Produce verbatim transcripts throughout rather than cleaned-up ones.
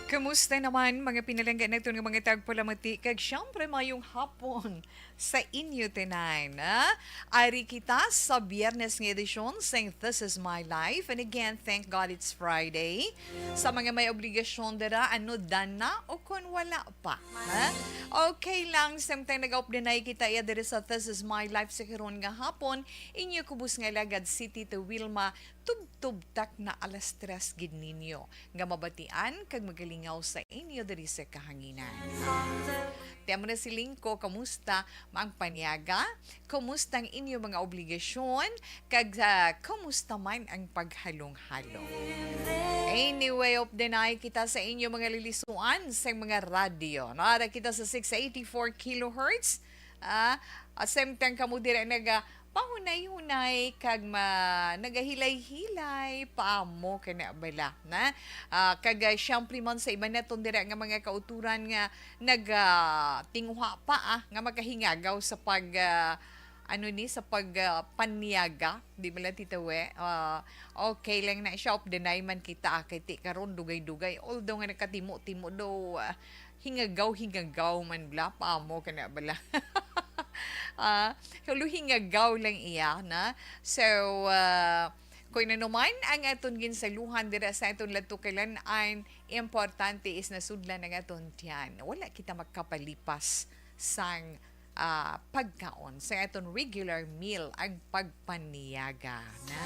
Kumusta naman, mga pinalangga naton nga mga tagpalamati? Kag siyempre, mayong hapon sa inyo tanan, ha? Ari kita sa Biyernes nga edisyon sa This Is My Life. And again, thank God it's Friday. Sa mga may obligasyon dira, ano, dana o kon wala pa, ha? Okay lang, samtang nag-updanay kita iya diri sa This Is My Life sa karon nga hapon, inyo kubos nga alagad si Tita Wilma, tubtob tak na alas tres gid ninyo nga mabatian kag magalingaw sa inyo diri sa kahanginan. Ti amo na siling ko, kamusta ang paniaga? Kamusta ang inyo mga obligasyon? Kag, ah, kamusta man ang paghalong-halong? Anyway, updanay kita sa inyo mga lilisuan sa mga radyo. Nara kita sa six eighty-four kilohertz. Ah, at same time, kamo dira naga pahunay-hunay kag ma-, nagahilay-hilay, paamo kana bala, na? Ah, kag, ah, siyempre man sa iban naton dira nga mga kauturan nga nag, ah, tinguha pa, ah, nga makahingagaw sa pag, ah, ano ni, sa pag, ah, paniaga, di bala, Tita We? Ah, okay lang na siya, updanay man kita, ah, kay ti karon dugay-dugay, although nga nakatimo-timo daw, ah, hingagaw-hingagaw man bala, paamo kana bala. Ah, hulo hingagaw lang iya, na? So, ah, kung ano man ang aton ginsaluhan dira sa aton latukalan, ang importante is nasudlan ang aton tiyan. Wala kita makapalipas sang, ah, pagkaon, sa aton regular meal, ang pagpaniaga, na?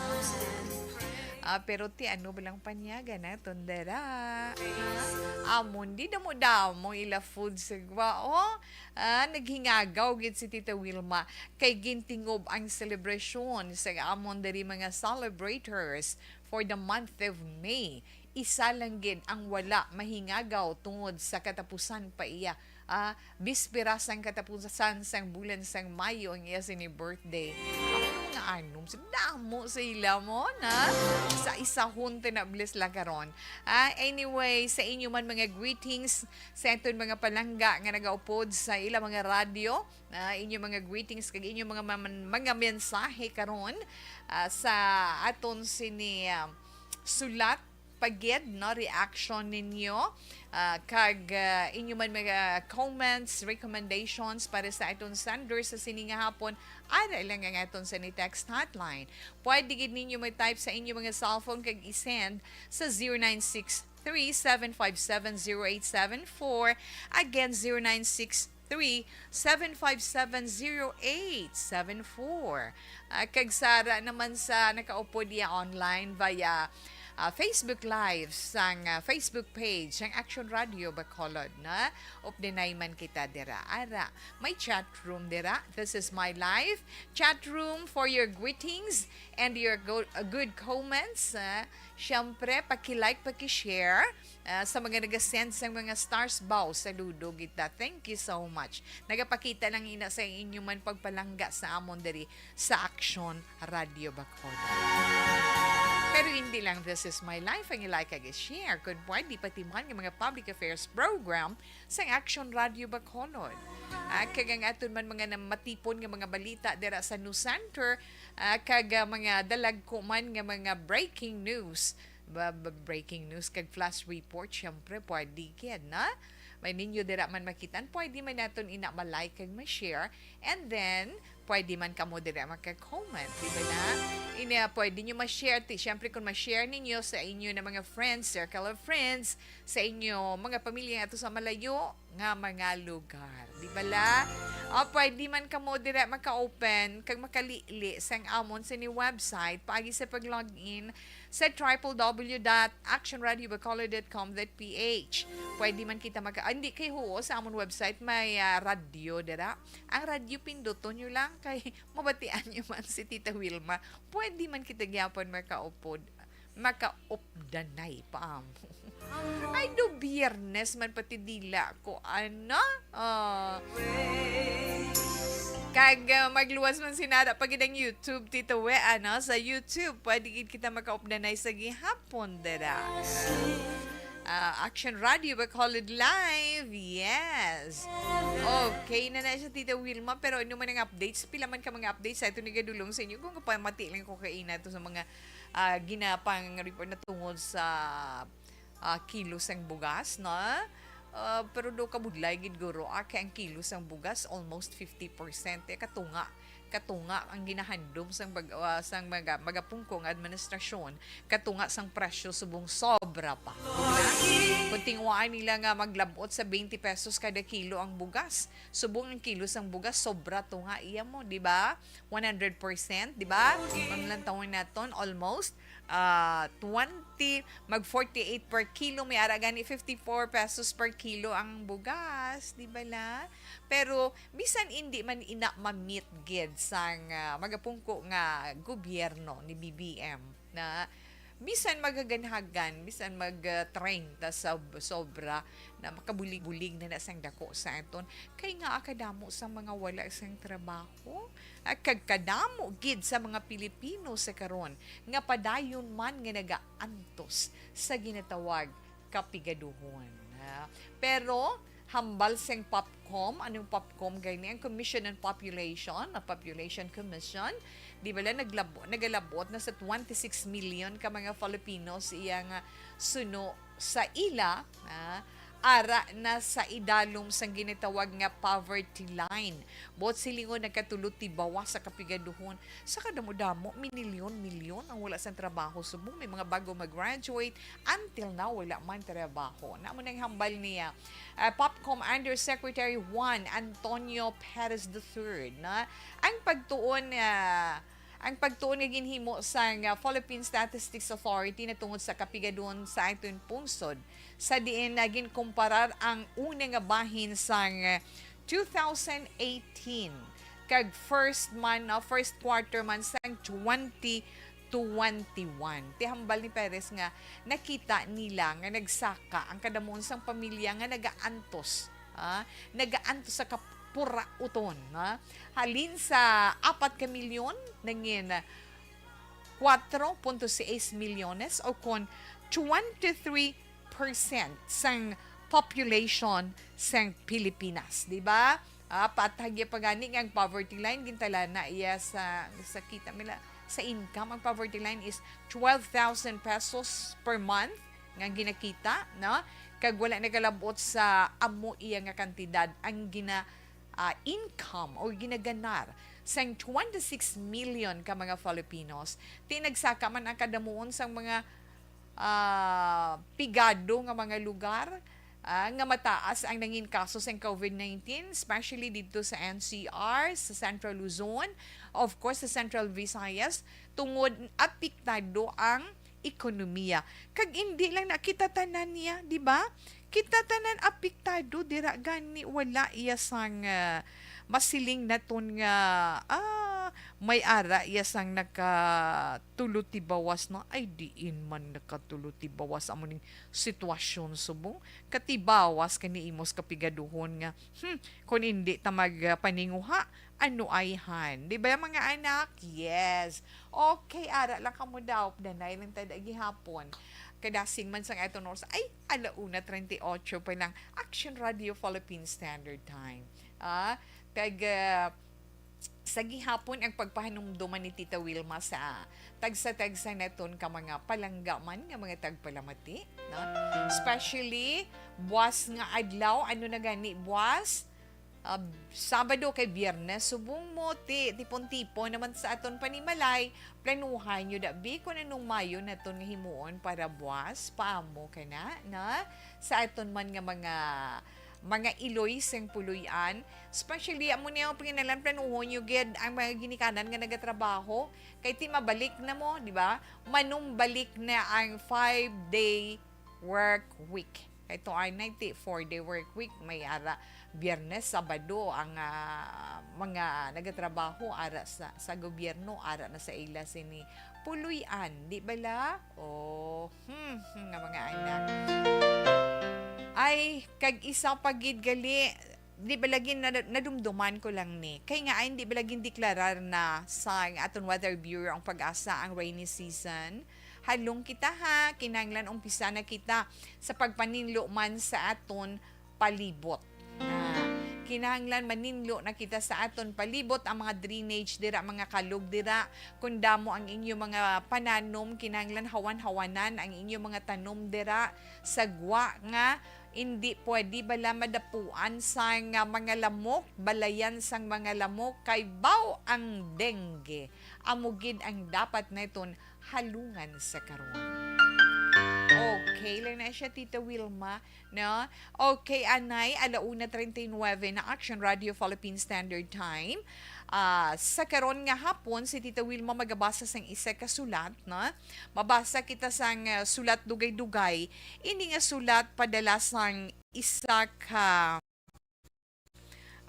Ah, pero ti ano ba lang paniaga naton dira? Ah, amon, di damo-damo ila food sa gwa, oh. Ah, naghingagaw gid si Tita Wilma kay gintingob ang selebrasyon sa amon diri mga celebrators for the month of May. Isa lang gid ang wala mahingagaw tungod sa katapusan pa iya. Ah, bispera sang katapusan sang bulan sang Mayo ang iya sini birthday. Ako nga anom, sa damo sa ila mo, na? Sa isahon, tinables lang karon. Ah, anyway, sa inyo man mga greetings, sa aton mga palangga nga nagaupod sa ila mga radyo, ah, inyo mga greetings kag inyo mga man-, mga mensahe karon, ah, sa aton sini, ah, sulat pa gid, no, reaction ninyo, ah, kag, ah, inyo man mga comments, recommendations para sa aton sender sa sini nga hapon, ara lang ang aton sini text hotline. Pwede gid ninyo mag-type sa inyo mga cellphone kag i-send sa zero nine six three, seven five seven, zero eight seven four. Again, zero nine six three, seven five seven, zero eight seven four. Ah, kag sara naman sa nakaupod niya online via, ah, Facebook Live sang, ah, Facebook page sang Action Radio Bacolod, na? Updanay man kita dira. Ara, may chat room dira. This is my live chat room for your greetings and your go-, uh, good comments, ah. Siyempre, paki-like, paki-share, ah, sa mga naga-send sang mga stars, baw, saludo kita. Thank you so much. Nagapakita lang ina sa inyo man pagpalangga sa amon diri sa Action Radio Bacolod. Pero hindi lang This Is My Life ang i-like kag i-share, kun pwede pati man nga mga public affairs program sang Action Radio Bacolod. Ah, kag ang aton man mga namatipon nga mga balita dira sa News Center, ah, kag, ah, mga dalagko man nga mga breaking news. Ba, ba, breaking news kag flash report, syempre, pwede gid, na? May ninyo dira man makitan, pwede man naton ina ma-like kag ma-share. And then, pwede man kamo dira maka-comment, di ba na? Ina, pwede nyo ma-share, ti, syempre, kung ma-share ninyo sa inyo na mga friends, circle of friends, sa inyo mga pamilya nga ato sa malayo nga mga lugar, di ba la? O, pwede man kamo dira maka-open kag makalili sang amon sini website paagi sa pag-log in sa triple W dot action radio bacolod dot com dot P H. Pwede man kita maka-, ah, hindi kay huo sa amon website, may, ah, radyo dira. Ang radyo, pinduton nyo lang kay mabatian nyo man si Tita Wilma. Pwede man kita gyapon makaupod, makaupdanay pa amo. Ay, do Biyernes man pati dila ko, ano? Ah. Kag, ah, magluwas man sinada pa gid ang YouTube, Tito We, ano? Sa YouTube, pwede gid kita makaupdanay sa gihapon dira. Ah, Action Radio Bacolod Live, yes. Okay na na siya, Tita Wilma, pero ano man ang updates? Pila man ka mga updates sa ito ni gadulong sa inyo? Kung kapamati lang ko kaina to sa mga, ah, ginapang report na tungod sa ah, kilo sang bugas, no? Ah, pero do kabudlay gid guro, ah, kay ang kilo sang bugas almost fifty percent, eh, katunga, katunga ang ginahandom sang bag-, ah, sang maga-, magapungko nga administrasyon, katunga sang presyo subong sobra pa. Kung tingwaan nila nga maglabot sa twenty pesos kada kilo ang bugas, subong ang kilo sang bugas sobra tunga iya mo, di ba? One hundred percent, di ba? Ang lantawon naton, almost, ah, twenty, mag forty-eight per kilo, may ara gani fifty-four pesos per kilo ang bugas, di ba la? Pero bisan indi man ina ma-meet gid sang, ah, magapungko nga gobyerno ni B B M na bisan magaganhagan, bisan mag, ah, treinta sa sobra na makabulig-bulig na na sang dako sa aton, kay nga kadamo sa mga wala sang trabaho, ah, kag kadamo gid sa mga Pilipino sa karon nga padayon man nga nagaantos sa ginatawag kapigaduhon, ah. Pero hambal sing POPCOM, anong POPCOM gani? Ang Commission on Population, a Population Commission, di ba la naglabo-, nagalabot na sa twenty-six million ka mga Filipinos iya nga suno sa ila, ah, ara na sa idalom sang ginatawag nga poverty line. Buot silingon, nagkatulo tibawas sa kapigaduhon. Sa kadamo-damo, minilyon-milyon ang wala sang trabaho. Subong may mga bago mag-graduate, until now, wala man trabaho. Namo nang hambal niya, ah, POPCOM Undersecretary Juan Antonio Perez the third, na ang pagtuon, ah, ang pagtuon nga ginhimo sang, ah, Philippine Statistics Authority na tungod sa kapigaduhon sa aton pungsod, sa diin na ginkumparar ang una nga bahin sang, ah, two thousand eighteen kag first man, ah, first quarter man sang twenty twenty-one. Ti hambal ni Perez nga nakita nila nga nagsaka ang kadamuon sang pamilya nga nagaantos, ah, nagaantos sa kapurauton, ah. Halin sa apat ka milyon, nangin kwatro punto seis milyones, o kon twenty-three percent sang population sang Pilipinas, di ba? Ah, patag iya pa gani nga ang poverty line, gintalana iya sa, sa kita nila, sa income. Ang poverty line is twelve thousand pesos per month nga ginakita, no? Kag wala nagalabot sa amo iya nga kantidad ang gina, ah, income o ginaganar sang twenty-six million ka mga Filipinos. Ti nagsaka man ang kadamuon sang mga, ah, pigado nga mga lugar, ah, nga mataas ang nangin kaso sang COVID nineteen, especially dito sa N C R, sa Central Luzon, of course, sa Central Visayas, tungod apektado ang ekonomiya. Kag indi lang na, kita tanan niya, di ba? Kita tanan apektado dira, gani wala iya sang, ah, masiling naton nga, ah, may ara iya sang nakatulo tibawas, no? Ay, diin man nakatulo tibawas amo ning sitwasyon subong katibawas kani imos kapigaduhon nga, hmm, kon indi ta magpaninguha, ano ayhan? Di ba, mga anak? Yes. Okay, ara lang kamo daw. Danay lang ta gihapon. Kadasig man sang aton oras. Ay, ala una treinta y ocho pa lang. Action Radio Philippine Standard Time. Ah, kag, ah, sa gihapon ang pagpahanumduman ni Tita Wilma sa tagsa-tagsa naton ka mga palangga man nga mga tagpalamati, no? Especially, buwas nga adlaw, ano na gani, buwas? Ah, Sabado kay Biyernes, subong mo, ti, tipon-tipon naman sa aton panimalay, planuhan nyo, dabi, kung anong mayo naton nga himuon para buwas, paamo ka na, na? Sa aton man nga mga, mga iloy sing puloy-an, especially, amo niya ang panginalan, planuhon nyo gid ang mga ginikanan nga nagatrabaho, kay ti mabalik na mo, di ba? Manumbalik na ang five-day work week. Kay to ay na ti four-day work week, may ara Biyernes, Sabado ang, ah, mga nagatrabaho ara sa, sa gobyerno, ara na sa ila sini puloy-an, di bala? Oh, hmm, hmm, nga mga anak. Ay, kag isa pa gid gali, di ba lagi na, nadumduman ko lang ni. Kay nga, ay, di ba lagi deklarar na sa aton Weather Bureau ang PAGASA ang rainy season? Halong kita ha, kinahanglan umpisa na kita sa pagpaninlo man sa aton palibot. Ah, Kinahanglan maninlo na kita sa aton palibot, ang mga drainage dira, mga kalog dira. Kung damo ang inyo mga pananom, kinahanglan hawan-hawanan ang inyo mga tanom dira sa gwa nga hindi pwede bala madapuan sang, ah, mga lamok, balayan sang mga lamok, kay baw ang dengue amo gid ang dapat naton halungan sa karon. Okay lang na siya, Tita Wilma, no? Okay, anay, ala una treinta y nueve na Action Radio Philippine Standard Time. Ah, sa karon nga hapon, si Tita Wilma magabasa sang isa ka sulat, no? Mabasa kita sang, ah, sulat dugay-dugay. Ini nga sulat padala sang isa ka,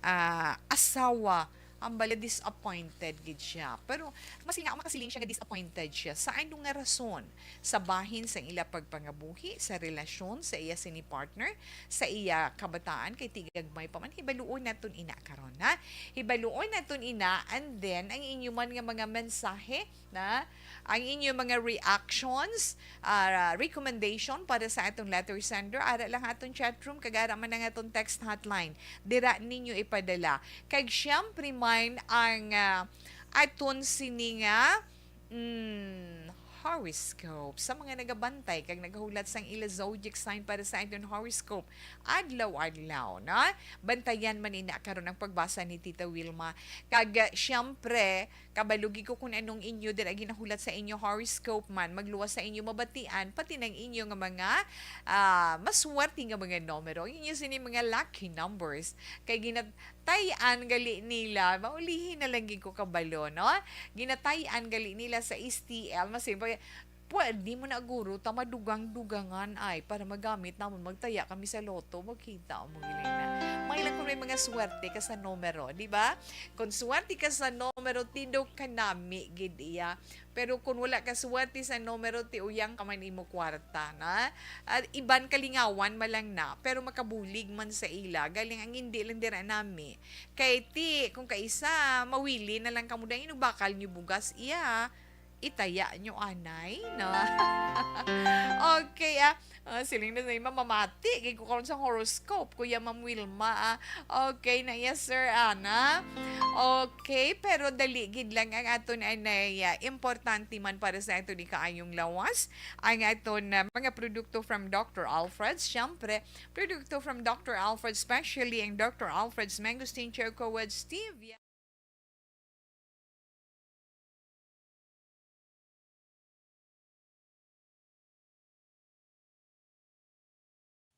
ah, asawa, ang bala disappointed gid siya. Pero mas nga makasiling siya nga disappointed siya. Sa ano nga rason? Sa bahin sa ila pagpangabuhi, sa relasyon, sa iya sini partner, sa iya kabataan, kay tigagmay pa man. Hibaluon naton ina karon, ha? Hibaluon naton ina, and then ang inyo man nga mga mensahe, na ang inyo mga reactions, ah, recommendation para sa atong letter sender, ara lang atong chat room, kag ara man ang atong text hotline. Dira ninyo ipadala. Kag siyempre man ang, ah, aton sini nga, mm, horoscope. Sa mga nagabantay kag nagahulat sang ila zodiac sign para sa aton horoscope adlaw-adlaw, no? Bantayan man ina karon ang pagbasa ni Tita Wilma. Kag, ah, siyempre, kabalo gid ko kung anong inyo dira ginahulat sa inyo horoscope man, magluwas sa inyo mabatian, pati nang inyo nga mga, ah, maswerte nga mga numero, inyo sini mga lucky numbers. Kay ginatay-an gali nila, maulihi na lang gid ko kabalo, no? Ginatay-an gali nila sa S T L, masin pa, pwede mo na guro ta madugang-dugangan ay para magamit namon, magtaya kami sa lotto, magkita mo gili na. May lang kung may mga swerte ka sa numero, di ba? Kung swerte ka sa numero, tindog ka nami gid iya. Pero kung wala ka swerte sa numero, ti uyang ka man imo kwarta, na? At iban kalingawan man lang na, pero makabulig man sa ila. Galing ang hindi lang dira nami. Kay ti, kung kaisa, mawili na lang kamo dahil inubakal nyo bugas iya. Itaya nyo anay, no? Okay, ah. Ah, siling na sa ima, mamati gid ko karon sa horoscope, Kuya Ma'am Wilma, ah. Okay na, yes, sir, ana. Okay, pero dali gid lang ang aton anay, ah, importante man para sa aton ikaayong lawas, ang aton, ah, mga produkto from Doctor Alfred. Siyempre, produkto from Doctor Alfred, especially ang Doctor Alfred's Mangosteen Choco with Stevia.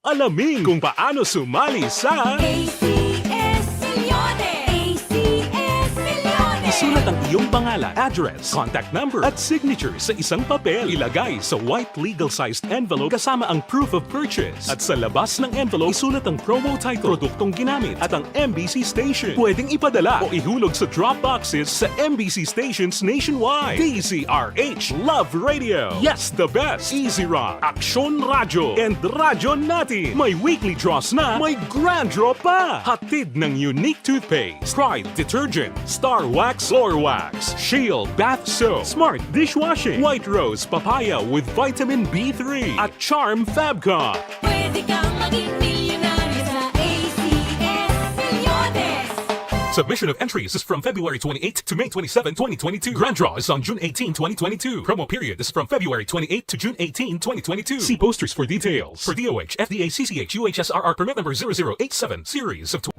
Alamin kung paano sumali sa A C S Milyones! A C S Milyones! Isulat ang iyong pangalan, address, contact number, at signature sa isang papel. Ilagay sa white legal-sized envelope kasama ang proof of purchase. At sa labas ng envelope, isulat ang promo title, produktong ginamit, at ang M B C station. Pwedeng ipadala o ihulog sa drop boxes sa M B C stations nationwide. D Z R H, Love Radio. Yes, the best. Easy Rock, Aksyon Radyo, and Radyo Natin. May weekly draws na, may grand draw pa. Hatid ng Unique Toothpaste, Pride Detergent, Star Wax Floor Wax, Shield Bath Soap, Smart Dishwashing, White Rose Papaya with Vitamin B three, at Charm Fabcon. Pwede kang maging milyonaryo sa A C S Milyones. Submission of entries is from February twenty-eighth to May twenty-seven, twenty twenty-two. Grand draw is on June eighteen, twenty twenty-two. Promo period is from February twenty-eighth to June eighteen, twenty twenty-two. See posters for details. For D O H, F D A, C C H, U H S R R permit number zero zero eight seven, series of tw-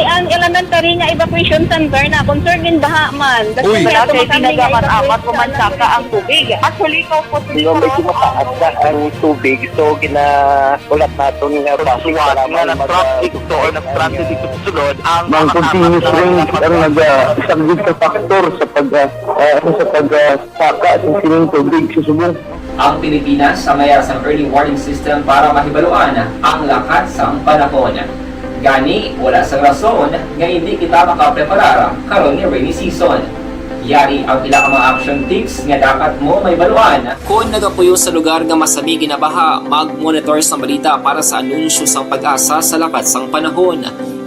Ang elementary nga evacuation center na concern in baha man. Uy. Wala kay kami nga ginagamat-amat evacuation center. Pumansaka ang tubig. Actually, ikaw po, Hindi, medyo mataas na ang tubig. So, gina-, ulat naton nga Sa traffic, so, nag-traffic dito sa sulod, ang mga continuous rain ang nag-, ah, isa gid sa factor sa pag, ah, ah, ano, sa pag, ah, saka sa sining tubig sa subong. Ang Pilipinas sa mayara sang early warning system para mahibaluan ang lakat sang panahon. Gani, wala sang rason nga hindi kita makapreparar karon ni rainy season. Yari ang pila ka mga action tips nga dapat mo mahibaluan. Kon nagapuyo sa lugar nga masami ginabaha, mag-monitor sang balita para sa anunsyo sang PAGASA sa lakat sang panahon.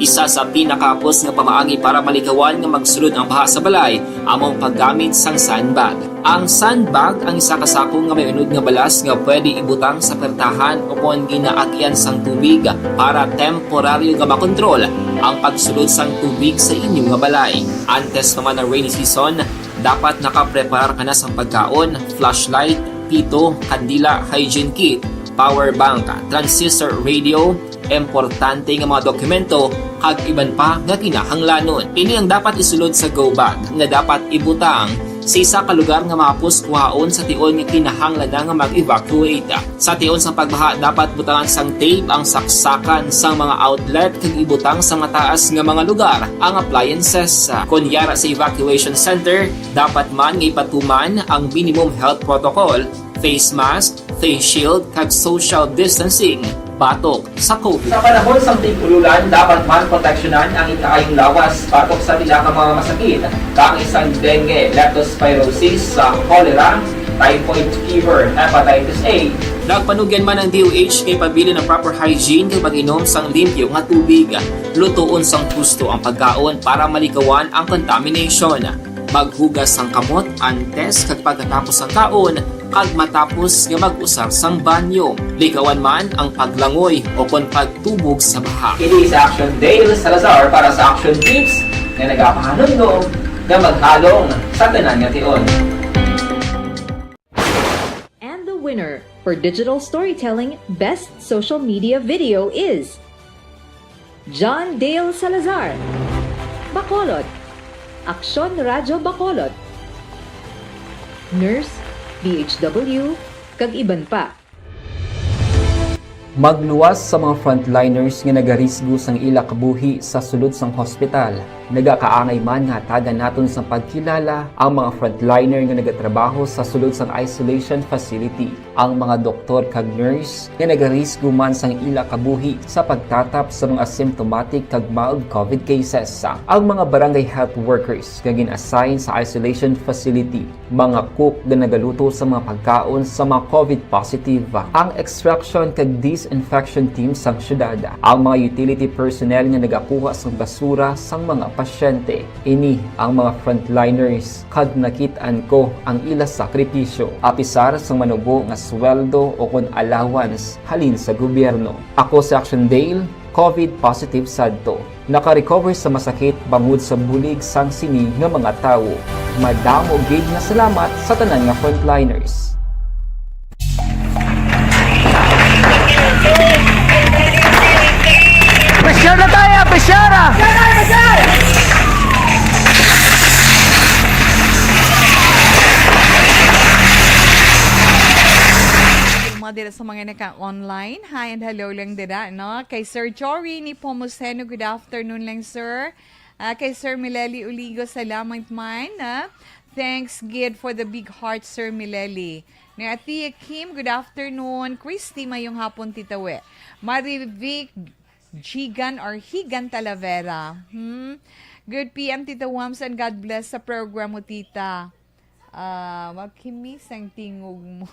Isa sa pinakahapos nga pamaagi para malikawan nga magsulod ang baha sa balay amo ang paggamit sang sandbag. Ang sandbag ang isa ka sako nga may unod nga balas nga pwede ibutang sa pertahan o kon ginaagyan sang tubig para temporaryo nga makontrol ang pagsulod sang tubig sa inyo nga balay. Antes pa man ang rainy season, dapat nakapreparar ka na sang pagkaon, flashlight, pito, kandila, hygiene kit, power bank, transistor radio, importante nga mga dokumento, kag iban pa nga kinahanglanon. Ini ang dapat isulod sa go bag nga dapat ibutang sa isa ka lugar nga mahapos kuhaon sa tion nga kinahanglan na nga mag-evacuate. Sa tion sang pagbaha, dapat butangan sang tape ang saksakan sang mga outlet kag ibutang sa mataas nga mga lugar ang appliances. Kon yara sa evacuation center, dapat man nga ipatuman ang minimum health protocol, face mask, face shield, kag social distancing batok sa COVID. Sa panahon sang tig-ululan, dapat man proteksyonan ang ikaayong lawas batok sa pila ka mga masakit, kaangay sang dengue, leptospirosis, sa cholera, typhoid fever, hepatitis A. Nagpanugyan man ang D O H nga ipabilin ang proper hygiene kag pag-inom sang limpyo nga tubig. Lutoon sang husto ang pagkaon para malikawan ang contamination. Maghugas sang kamot antes kag pagkatapos sang kaon kag matapos nga mag-usar sang banyo. Likawan man ang paglangoy o kon pagtubog sa baha. Kini sa Action Dale Salazar para sa Action Tips nga nagapahanumdom nga maghalong sa tanan nga tion. And the winner for Digital Storytelling Best Social Media Video is John Dale Salazar, Bacolod, Aksyon Radyo Bacolod, Nurse, D H W, kag iban pa. Magluwas sa mga frontliners nga nagarisgo sang ila kabuhi sa sulod sang hospital. Nagakaangay man nga hatagan naton sang pagkilala ang mga frontliner nga nagatrabaho sa sulod sang isolation facility, ang mga doktor kag nurse nga nagarisgo man sang ila kabuhi sa pagtatap sa mga symptomatic kag mild COVID cases, ang mga barangay health workers nga gin-assign sa isolation facility, mga cook nga nagaluto sa mga pagkaon sa mga COVID positive, ang extraction kag disinfection team sang syudad, ang mga utility personnel nga nagakuha sang basura sang mga pasyente. Ini ang mga frontliners, kag nakit-an ko ang ila sakripisyo, apisar sang manubo nga sweldo o kon allowance halin sa gobyerno. Ako si Action Dale, COVID positive sadto. Naka-recover sa masakit bangod sa bulig sang sini nga mga tawo. Madamo gid nga salamat sa tanan nga frontliners. Pressure na tayo! Pressure na! Mga dira sa mga naka-online, hi and hello lang dira, no? Kay Sir Jory Nepomuceno, good afternoon lang, sir. Ah, kay Sir Mileli Uligo, salamat man, ah. Thanks gid for the big heart, Sir Mileli. Ni Atiya Kim, good afternoon. Christy, mayong hapon, Tita We. Marivic Jigan or Higan Talavera. Hmm? Good P M, Tita Wams, and God bless sa program mo, Tita. Ah, makimis ang tingog mo.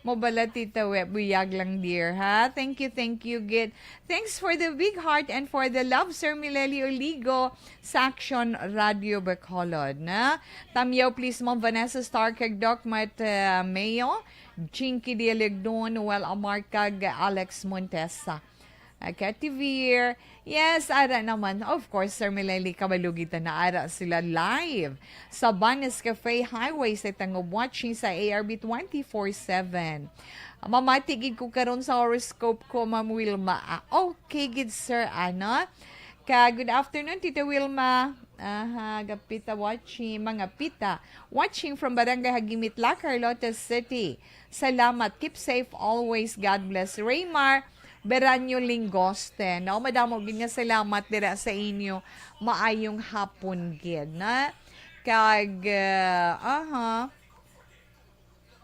Mo bala, Tita We, buyag lang, dear, ha? Thank you, thank you, gid. Thanks for the big heart and for the love, Sir Mileli Oligo, sa Action Radio Bacolod, na? Tamyaw, please, Ma'am Vanessa Star, kag Doc Mat, uh, Mayo, Jinky Dialignon, Noel Amar, kag Alex Montesa. Okay, Tivir. Yes, ara naman. Of course, Sir Mileli, kabalo kita na ara sila live sa Banes Cafe Highway sa Tangub, watching sa A R B twenty-four seven. Mamati gid ko karon sa horoscope ko, Ma'am Wilma. Ah, okay gid, sir, ano? Ka, good afternoon, Tita Wilma. Aha, gapita watching, mga pita. Watching from Barangay Hagimit, La Carlota City. Salamat. Keep safe always. God bless. Raymar Beranyo Lingoste. No, madamo gid nga salamat dira sa inyo. Maayong hapon gid, na? Kag, uh, aha.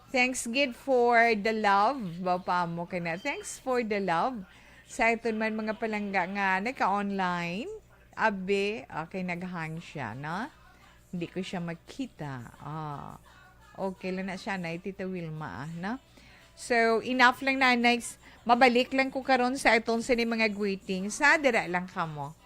Thanks gid for the love. Ba pa mo ka na? Thanks for the love. Sa aton man mga palangga nga nagka-online. Abi, okay, naghang siya, no? Hindi ko siya makita. Ah, okay lang na siya, na, Tita Wilma, ah, no? So, enough lang na, next. Mabalik lang ko karon sa atong sini mga greetings, ha? Dira lang kamo.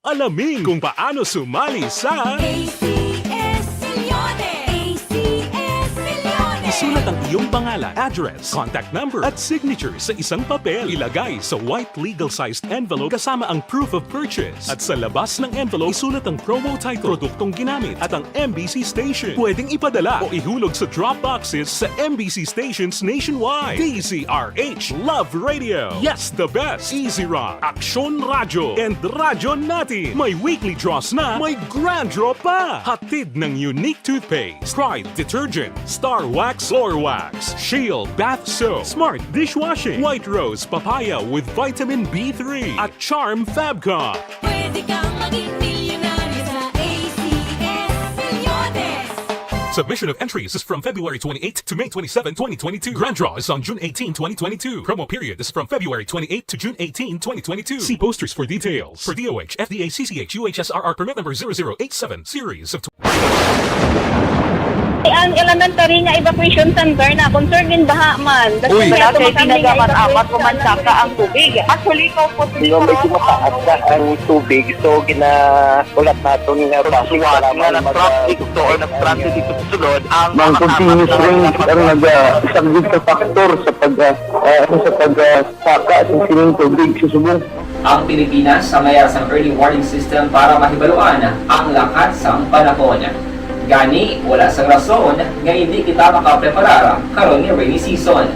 Alamin kung paano sumali sa A C S Milyones! A C S Milyones! Isulat ang iyong pangalan, address, contact number, at signature sa isang papel. Ilagay sa white legal-sized envelope kasama ang proof of purchase. At sa labas ng envelope, isulat ang promo title, produktong ginamit, at ang M B C station. Pwedeng ipadala o ihulog sa drop boxes sa M B C stations nationwide. D Z R H, Love Radio. Yes, the best. Easy Rock, Aksyon Radyo, and Radyo Natin. May weekly draws na, may grand draw pa. Hatid ng Unique Toothpaste, Pride Detergent, Star Wax Floor Wax, Shield Bath Soap, Smart Dishwashing, White Rose Papaya with Vitamin B three, at Charm Fabcon. Pwede kang maging milyonaryo sa A C S Milyones. Submission of entries is from February twenty-eighth to May twenty-seven, twenty twenty-two. Grand draw is on June eighteen, twenty twenty-two. Promo period is from February twenty-eighth to June eighteen, twenty twenty-two. See posters for details. For D O H, F D A, C C H, U H S R R permit number zero zero eight seven, series of Ang elementary nga evacuation center na concerned in baha man. Uy. Wala kay pinagamat-amat ko man saka ang tubig. Actually, ikaw po, Hindi mo medyo mataas na ang tubig, so ginahulat naton nga base nga para na mag- na-traffic to or na-stranded dito sa sulod ang Ang mga continuous kasama rain ang naga-, isa gid ka factor sa pag, ah, ah, sa pag, ah, saka sa sining tubig sa subong. Ang Pilipinas sa mayara sang early warning system para mahibaluan ang lakat sang panahon. Gani, wala sang rason nga hindi kita makapreparar karon nga rainy season.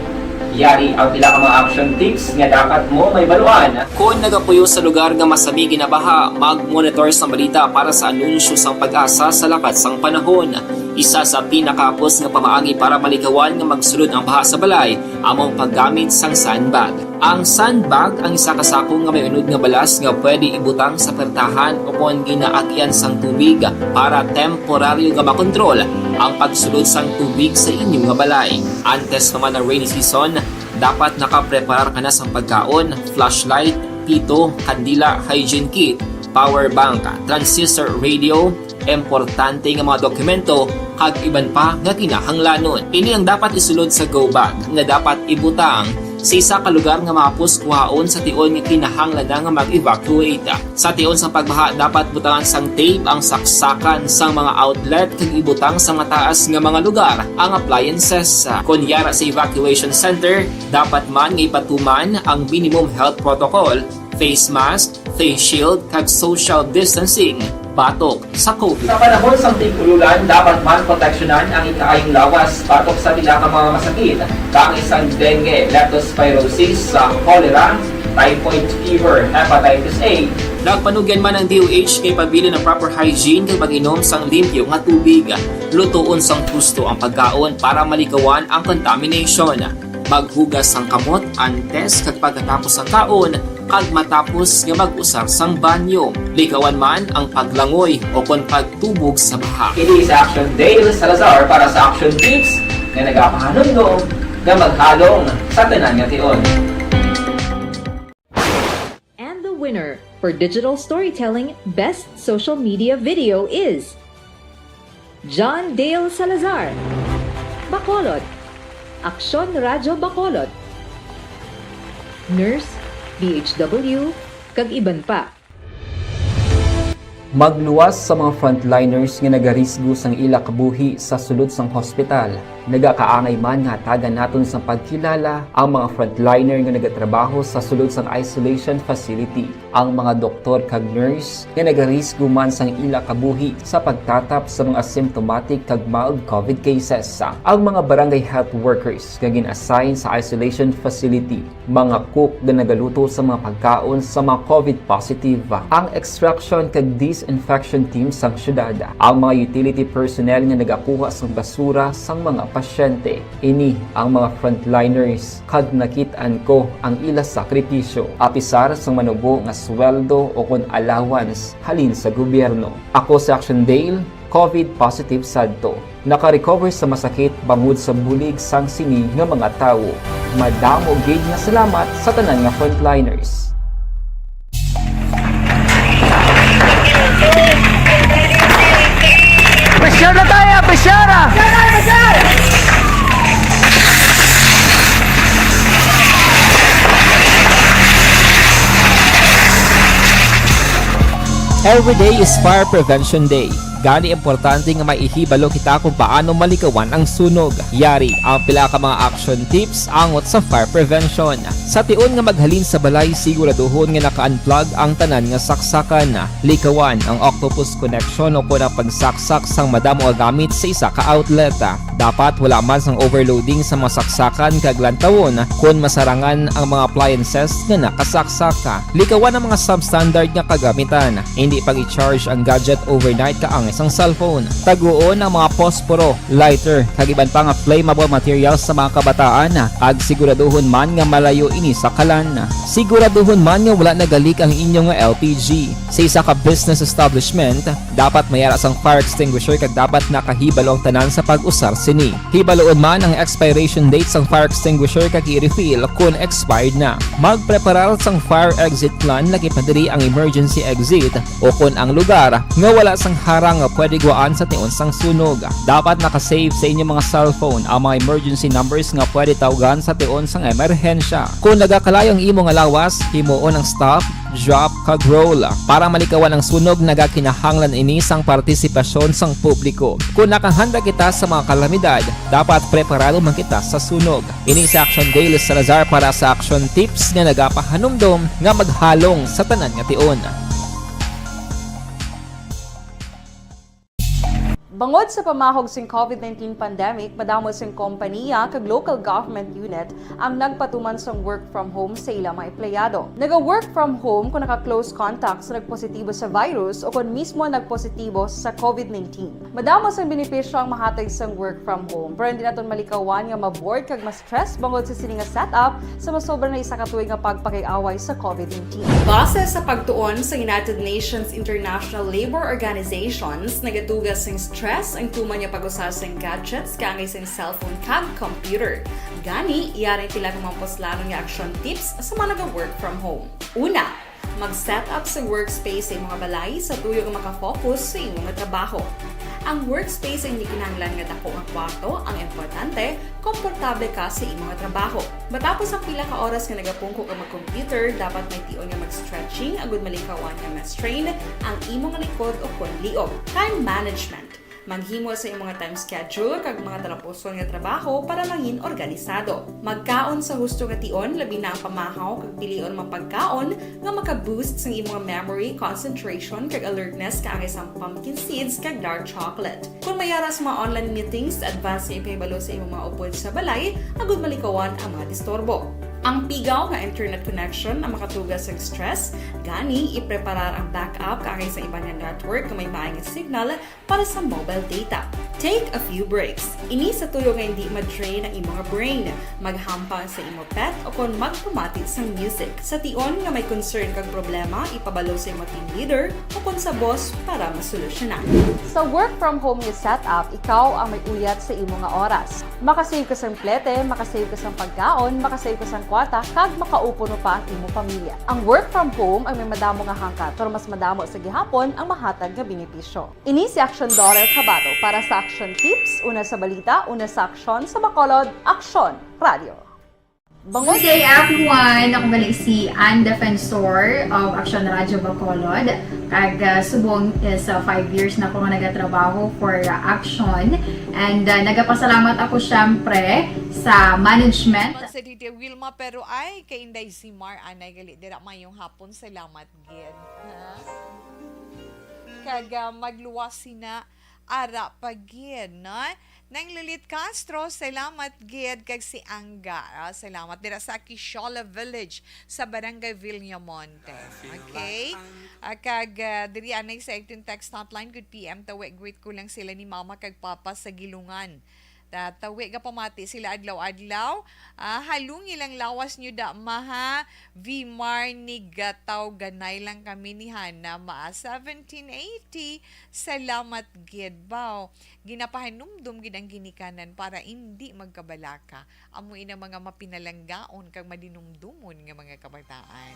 Yari ang pila ka mga action tips nga dapat mo mahibaluan. Kon nagapuyo sa lugar nga masami ginabaha, mag-monitor sang balita para sa anunsyo sang PAGASA sa lakat sang panahon. Isa sa pinakahapos nga pamaagi para malikawan nga magsulod ang baha sa balay amo ang paggamit sang sandbag. Ang sandbag ang isa ka sako nga may unod nga balas nga pwede ibutang sa pertahan o kon ginaagyan sang tubig para temporaryo nga makontrol ang pagsulod sang tubig sa inyo nga balay. Antes pa man ang rainy season, dapat nakapreparar ka na sang pagkaon, flashlight, pito, kandila, hygiene kit, power bank, transistor radio, importante nga mga dokumento, kag iban pa nga kinahanglanon. Ini ang dapat isulod sa go bag nga dapat ibutang sa isa ka lugar nga mahapos kuhaon sa tion nga kinahanglan na nga mag-evacuate. Sa tion sang pagbaha, dapat butangan sang tape ang saksakan sang mga outlet kag ibutang sa mataas nga mga lugar ang appliances. Kon yara sa evacuation center, dapat man nga ipatuman ang minimum health protocol, face mask, face shield, kag social distancing batok sa COVID. Sa panahon sang tig-ululan, dapat man proteksyonan ang ikaayong lawas batok sa pila ka mga masakit, kaangay sang dengue, leptospirosis, sa cholera, typhoid fever, hepatitis A. Nagpanugyan man ang D O H kay pabilin ang proper hygiene kag pag-inom sang limpyo nga tubig. Lutoon sang husto ang pagkaon para malikawan ang contamination. Maghugas sang kamot antes kag pagkatapos sang kaon kag matapos nga mag-usar sang banyo. Likawan man ang paglangoy o kon pagtubog sa baha. Ini si Action Dale Salazar para sa Action Tips nga nagapahanumdom nga maghalong sa tanan nga tion. And the winner for digital storytelling best social media video is John Dale Salazar, Bacolod, Aksyon Radyo Bacolod, Nurse, D H W, kag iban pa. Magluwas sa mga frontliners nga nagarisgo sang ila kabuhi sa sulod sang hospital. Nagakaangay man nga hatagan naton sang pagkilala ang mga frontliner nga nagatrabaho sa sulod sang isolation facility, ang mga doktor kag nurse nga nagarisgo man sang ila kabuhi sa pagtatap sa mga asymptomatic kag mild COVID cases, ang mga barangay health workers nga gin-assign sa isolation facility, mga cook nga nagaluto sa mga pagkaon sa mga COVID positive, ang extraction kag disinfection team sang syudad, ang mga utility personnel nga nagakuha sang basura sang mga pasyente. Ini ang mga frontliners kag nakit-an ko ang ila sakripisyo, apisar sang manubo nga sweldo o kon allowance halin sa gobyerno. Ako si Action Dale, COVID positive sadto. Naka-recover sa masakit bangod sa bulig sang sini nga mga tawo. Madamo gid nga salamat sa tanan nga frontliners. Pressure na tayo! Pressure na! Every day is Fire Prevention Day. Gani importante nga may ihibalo kita kung paano malikawan ang sunog. Yari ang pila ka mga action tips angot sa fire prevention. Sa tion nga maghalin sa balay, siguraduhon nga naka-unplug ang tanan nga saksakan. Likawan ang octopus connection o kon ang pagsaksak sang madamo nga gamit sa isa ka outlet. Dapat wala man sang overloading sa mga saksakan kag lantawon kon masarangan ang mga appliances nga nakasaksak. Likawan ang mga substandard nga kagamitan. Indi pag-i-charge ang gadget overnight kaangay sang cellphone. Taguon ang mga posporo, lighter, kag iban pa nga flammable materials sa mga kabataan, kag siguraduhon man nga malayo ini sa kalan. Siguraduhon man nga wala nagalik ang inyo nga L P G. Sa isa ka business establishment, dapat may ara sang fire extinguisher kag dapat nakahibalo ang tanan sa pag-usar sini. Hibaloon man ang expiration date sang fire extinguisher kag i-refill kon expired na. Magpreparar sang fire exit plan, lagi pa diri ang emergency exit o kon ang lugar nga wala sang harang nga pwede guwaan sa tion sang sunog. Dapat naka-save sa inyo mga cellphone ang mga emergency numbers nga pwede tawgan sa tion sang emerhensya. Kon nagakalayo ang imo nga lawas, himuon ang stop, drop, kag roll. Para malikawan ang sunog, nagakinahanglan ini sang partisipasyon sang publiko. Kon nakahanda kita sa mga kalamidad, dapat preparado man kita sa sunog. Ini si Action Dale Salazar para sa Action Tips nga nagapahanumdom nga maghalong sa tanan nga tion. Bangod sa pamahog sing COVID nineteen pandemic, madamo sing kompaniya kag local government unit ang nagpatuman sang work from home sa ila mga empleyado. Naga-work from home kung naka-close contact sa nagpositibo sa virus o kon mismo nagpositibo sa COVID nineteen. Madamo sang benepisyo ang mahatag sang work from home, pero hindi naton malikawan nga ma-bored kag ma-stress bangod sa sini nga setup sa masobra na isa ka tuig nga pagpakig-away sa COVID nineteen. Base sa pagtuon sa United Nations International Labour Organizations, nagatuga sing stress ang tuman nga pag-usa sing gadgets kaangay sing cellphone kag computer. Gani, yari sila nga mga puslanon nga action tips sa mga naga-work from home. Una, mag-set up sa workspace sa imong balay sa tuyo nga makafocus sa imong trabaho. Ang workspace ay hindi kinahanglan nga dako nga kwarto, ang importante, komportable ka sa imong trabaho. Matapos ang pila ka oras nga nagapungko ka mag-computer, dapat may tion nga mag-stretching agud malikawan nga ma-strain ang imong likod o kon liog. Time management. Maghimo sa imong time schedule kag mga talapuson nga trabaho para mangin organisado. Magkaon sa husto nga tion, labi na ang pamahaw kag pilion mga pagkaon nga maka-boost sang imong memory, concentration, kag alertness kaangay sang pumpkin seeds kag dark chocolate. Kon may ara sa mga online meetings, advance nga ipahibalo sa imong mga upod sa balay agud malikawan ang mga disturbo. Ang pigaw nga internet connection ang makatuga sa stress, gani ipreparar ang backup kaangay sa iban nga network nga may maay nga signal para sa mobile data. Take a few breaks. Ini sa tuyo nga hindi ma-drain ang imo nga brain. Maghampang sa imo pet o kon magpamati sang music. Sa tion nga may concern kag problema, ipabalo sa imo team leader o kon sa boss para masolusyonan. Sa work from home nga setup, ikaw ang may uyat sa imo nga oras. Makasave ka sang plete, makasave ka sang pagkaon, makasave ka sang kwarta, kag makaupo mo pa ang imo pamilya. Ang work from home ang may madamo nga hangkat, pero mas madamo sa gihapon ang mahatag nga benepisyo. Ini si Action Daughter Kabato para sa Action Tips, una sa balita, una sa aksyon, sa Bacolod, Aksyon Radio. Bangod Good day, everyone! Ako gali si Ann Defensor of Action Radio Bacolod. Kag, ah, subong is, ah, five years na ako nga nagatrabaho for, ah, Action. And, ah, nagapasalamat ako, syempre, sa management. Sa Tita Wilma, pero ay, kay Inday Zimar, anay gali, dira mayong hapon, salamat gid. Ha? Kag, ah, magluwas sina ara pa gid, no? Nang Lilit Castro, salamat gid, kag si Angga, ah, salamat dira sa Quixola Village sa Barangay Villamonte. Okay? Ah, kag, ah, diri anay sa aton text hotline, good P M, tawi, greet ko lang sila ni Mama kag Papa sa Gilungan. Ta-, tawi, gapamati sila adlaw-adlaw. Ah, halungi lang lawas nyo da, maha. Vimar ni Gataw, ganay lang kami ni Hana, maa seventeen eighty. Salamat gid, baw. Ginapahanumdom gid ang ginikanan para indi magkabalaka. Amo ina mga mapinalanggaon kag madinumdomon nga mga kabataan.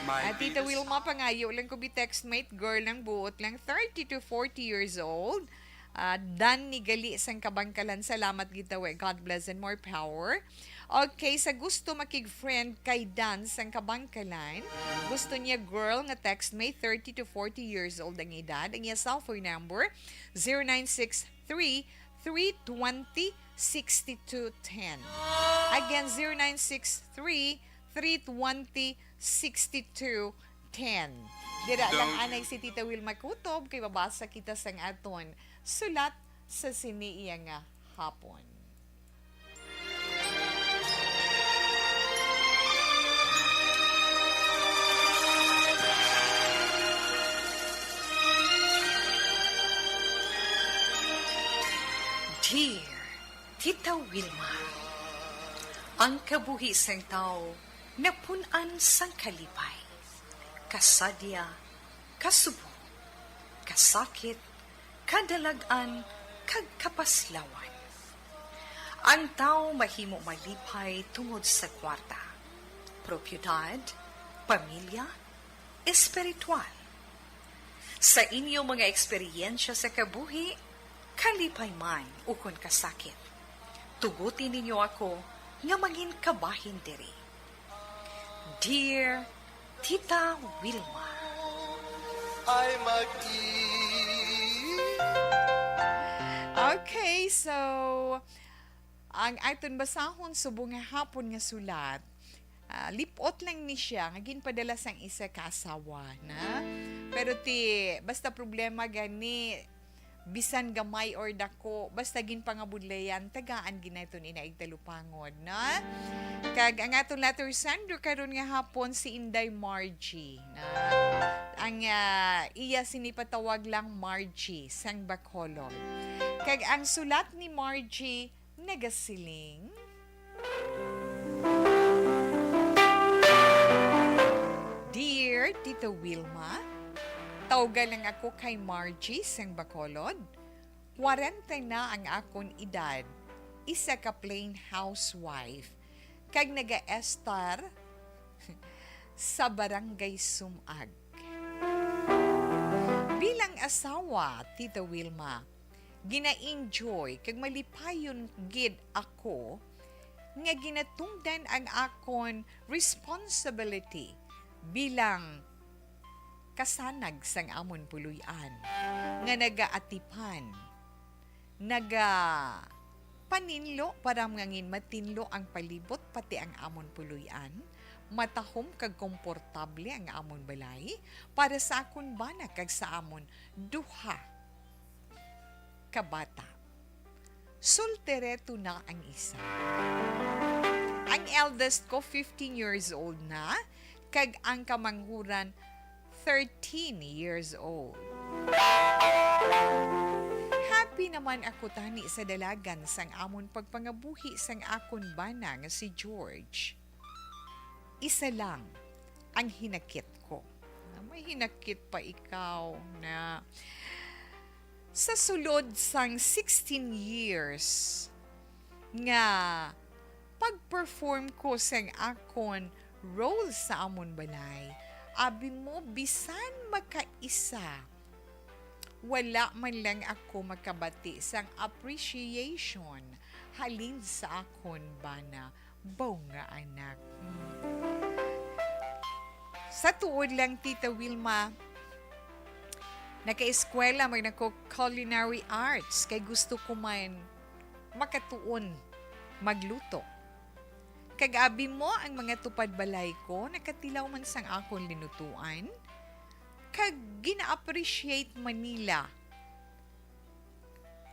Ah, Tita Wilma, pangayo lang ko bi textmate, girl lang, buot lang, thirty to forty years old. Ah, Dan ni gali sang Kabangkalan, salamat gid tawi. God bless and more power. Okay, sa gusto makig-friend kay Dan sang Kabangkalan, gusto niya girl nga textmate, thirty to forty years old ang edad. Ang iya cellphone number, zero nine six three, three twenty, sixty-two ten. Again, zero nine six three, three twenty, sixty-two ten. Dira lang anay si Tita Wilma kutob kay babasa kita sang aton sulat sa sini iya nga hapon. Dear Tita Wilma, ang kabuhi sang tawo napun-an sang kalipay, kasadya, kasubo, kasakit, kadalag-an, kag kapaslawan. Ang tawo mahimo malipay tungod sa kwarta, propiedad, pamilya, espiritual. Sa inyo mga eksperyensya sa kabuhi, kalipay man ukon kasakit, tuguti ninyo ako nga mangin kabahin diri. Dear Tita Wilma. Ay mag-i- Okay, so, ang aton basahon subong nga hapon nga sulat, ah, lip-ot lang ni siya nga ginpadala sang isa ka asawa na. Pero ti, basta problema gani, bisan gamay or dako, basta ginpangabudlayan, tagaan gid naton ina igtalupangod, na? Kag ang aton letter sender karon nga hapon si Inday Margie, na? Ang, ah, iya sini patawag lang Margie sang Bacolod. Kag ang sulat ni Margie nagasiling, Dear Tita Wilma, tawga lang ako kay Margie sang Bacolod. Kwarenta na ang akon edad, isa ka plain housewife, kag nagaestar sa Barangay Sumag. Bilang asawa, Tita Wilma, gina-enjoy kag malipayon gid ako nga ginatungdan ang akon responsibility bilang kasanag sang amon puloy-an nga nagaatipan, nagapaninlo para nga ngin matinlo ang palibot, pati ang amon puloy-an, matahom kag komportable ang amon balay para sa akon bana kag sa amon duha ka bata. Soltereto na ang isa. Ang eldest ko, fifteen years old na, kag ang kamanghuran, thirteen years old. Happy naman ako tani sa dalagan sang amon pagpangabuhi sang akon bana nga si George. Isa lang ang hinakit ko. Ah, may hinakit pa ikaw na sa sulod sang sixteen years nga pag-perform ko sang akon role sa amon balay, abi mo, bisan makaisa, wala man lang ako makabati sang appreciation halin sa akon bana, baw nga anak. Mm. Sa tuod lang, Tita Wilma, nakaeskwela man ako culinary arts kay gusto ko man makatuon magluto. Kag abi mo, ang mga tupad balay ko nakatilaw man sang akon linutuan, kag gina-appreciate man nila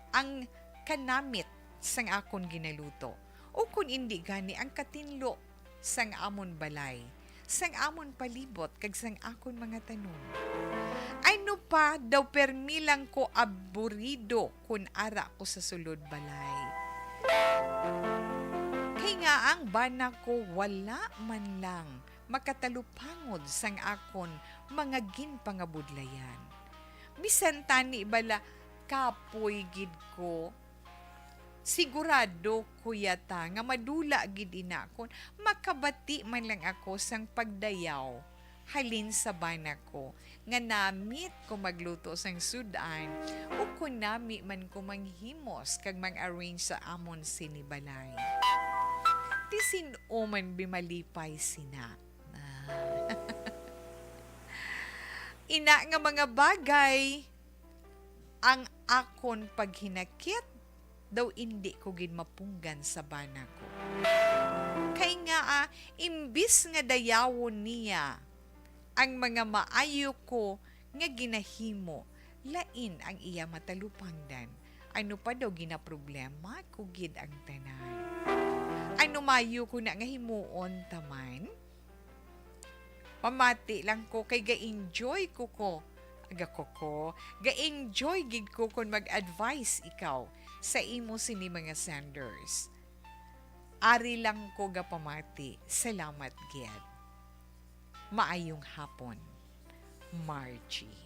ang kanamit sang akon ginaluto, o kon indi gani, ang katinlo sang amon balay, sang amon palibot, kag sang akon mga tanom. Ano pa daw, permi lang ko aburido kon ara ko sa sulod balay. Kay nga ang bana ko wala man lang makatalupangod sang akon mga ginpangabudlayan. Bisan tani bala kapoy gid ko, sigurado ko yata nga madula gid ina kon makabati man lang ako sang pagdayaw halin sa bana ko nga namit ko magluto sang sud-an, o kon nami man ko manghimos kag mang-arrange sa amon sini balay. Ti sin-o man bi malipay sina? Ina nga mga bagay ang akon paghinakit, daw indi ko gid mapunggan sa bana ko. Kay nga, ah, imbis nga dayawon niya ang mga maayo ko nga ginahimo, lain ang iya matalupangdan. Ano pa daw, ginaproblema ko gid ang tanan. Ano mayo ko na nga himuon ta man? Pamati lang ko kay ga-enjoy ko ko. Aga ko ko. Ga-enjoy gid ko kon mag-advise ikaw sa imo sini mga senders. Ari lang ko gapamati. Salamat gid. Maayong hapon, Margie.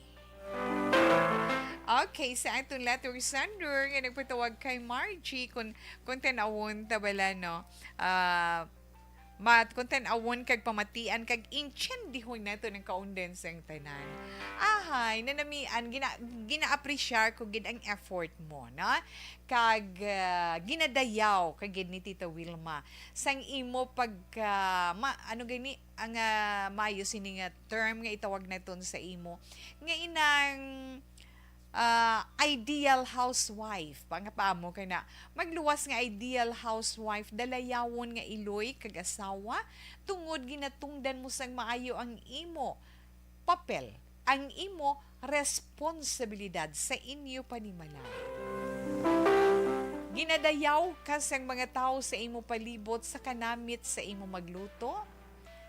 Okay, sa aton letter sender nga nagpatawag kay Margie, kung, kung tanawon ta bala, no? Ah, mat, kung tanawon kag pamatian kag intiendihon nato ang kaundan sang tanan. Ahay, nanamian, gina-, gina-appreciate ko gid ang effort mo, no? Kag, ah, ginadayaw ka gid ni Tita Wilma sang imo pagka, ma-, ano gani ang, ah, maayo sini nga term nga itawag naton sa imo, nga inang, ah, ideal housewife. Pa nga pa mo kay na magluwas nga ideal housewife, dalayawon nga iloy kag asawa, tungod ginatungdan mo sang maayo ang imo papel, ang imo responsibilidad sa inyo panimalay. Ginadayaw ka sang mga tawo sa imo palibot sa kanamit sa imo magluto,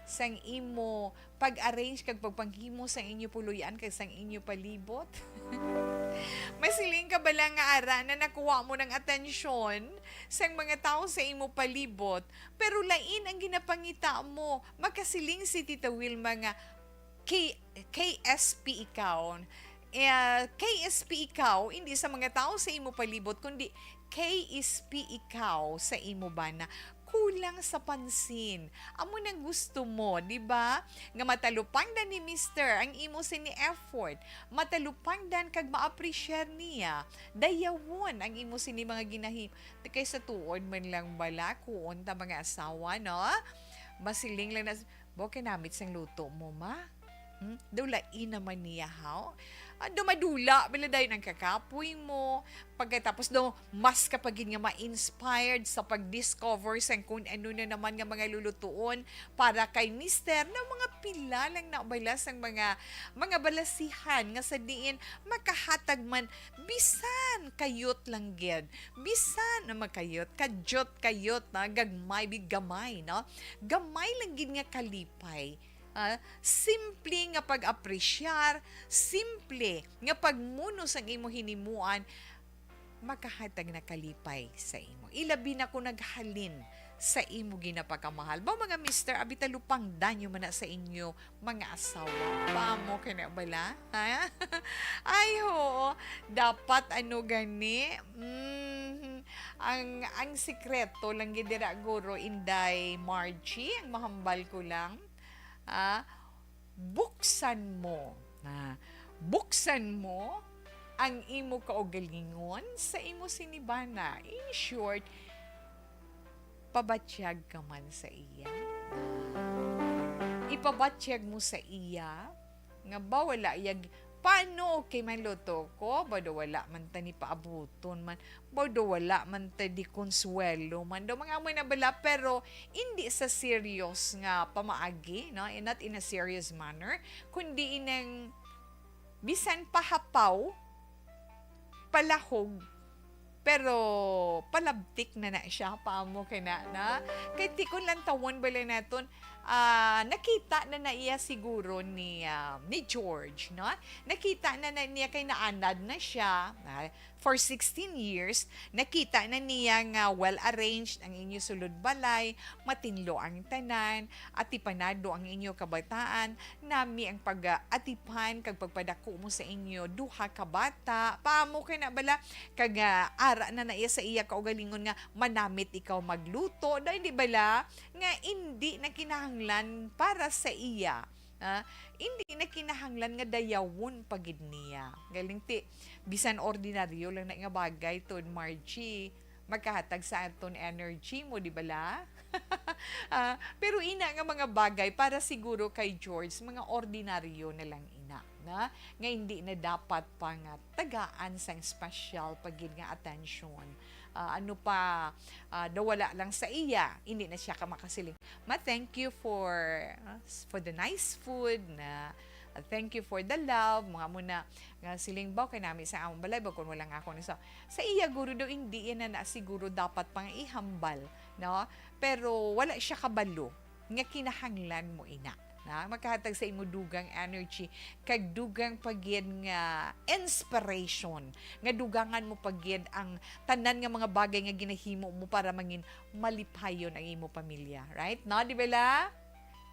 sang imo pag-arrange kag pagpanghimo sang inyo puloy-an kag sang inyo palibot. Masiling ka bala nga ara na nakuha mo ng atensyon sang mga tawo sa imo palibot, pero lain ang ginapangita mo? Makasiling si Tita Wilma nga K-, K S P ikaw. Eh, K S P ikaw, hindi sa mga tawo sa imo palibot, kundi K S P ikaw sa imo bana. Kulang sa pansin. Amo nang gusto mo, di ba? Nga matalupangdan ni Mister ang imo sini effort. Matalupangdan kag ma-appreciate niya. Dayawon ang imo sini mga ginahimo. Kay sa tuod man lang bala, kuon ta mga asawa, no? Masiling lang na, "Bo, kinamit sang luto mo, ma." Hmm? Daw lain naman niya, haw? Ah, daw madula, bala dayon ang kakapoy mo. Pagkatapos daw, mas ka pa gid nga ma-inspired sa pag-discover sang kung ano na naman nga mga lulutuon para kay mister na mga pila lang na bala sang mga, mga balasihan nga sa diin makahatag man bisan kayot lang gid, bisan na makayot, kadyot, kayot na, gagmay, big gamay, no? Gamay lang gid nga kalipay. Ah, simple nga pag-apresyar, simple nga pagmuno sang imo hinimuan, makahatag na kalipay sa imo. Ilabi na kung naghalin sa imo ginapakamahal. Ba, mga mister, abi talupangdan nyo man na sa inyo mga asawa. Paamo ka na bala? Ha? Ay, oo. Dapat ano gani? Mm, ang, ang sikreto lang gid dira, guro, Inday Margie, ang mahambal ko lang. Ah, buksan mo. Ah, buksan mo ang imo kaugalingon sa imo sinibana. In short, pabatyag ka man sa iya. Ipabatyag mo sa iya nga ba wala yag, "Paano okay man luto ko? Ba do wala man ta ni paabuton man? Ba do wala man ta di konsuwelo man?" Do mga amo na bala, pero hindi sa serious nga pamaagi, no? And not in a serious manner, kundi inang bisan pahapaw, palahog, pero palabtik na na siya, paamo ka na, na? Kay ti kon lantawon bala naton, ah, nakita na na iya siguro ni, ah, ni George, no? Nakita na na niya kay naanad na siya, ah, for sixteen years, nakita na niya nga well-arranged ang inyo sulod balay, matinlo ang tanan, atipanado ang inyo kabataan, nami ang pag-atipan kag pagpadako mo sa inyo duha ka bata. Paamo ka na bala? Kag, ah, ara na na iya sa iya kaugalingon nga manamit ikaw magluto. Daw hindi bala nga indi na kinahanglan para sa iya? Ah, indi na kinahanglan nga dayawon pa gid niya. Galing ti, bisan ordinaryo lang na nga bagay, tuod, Margie, makahatag sa aton energy mo, di bala? Ah, pero ina nga mga bagay para siguro kay George, mga ordinaryo na lang ina, na, nga hindi na dapat pa nga tagaan sang special pa gid nga attention. Ah, ano pa, ah, daw wala lang sa iya, hindi na siya ka makasiling, "Ma, thank you for, ah, s-, for the nice food," na, "Ah, thank you for the love," mga mo na nga siling, "Baw kay nami sa among balay, baw kung wala nga ako ni sa," sa iya guro daw, hindi yan na, na siguro dapat pang ihambal, no? Pero wala siya kabalo nga kinahanglan mo ina, na makahatag sa imo dugang energy kag dugang pa gid nga inspiration, nga dugangan mo pa gid ang tanan nga mga bagay nga ginahimo mo para mangin malipayon ang imo pamilya, right? No, di ba la?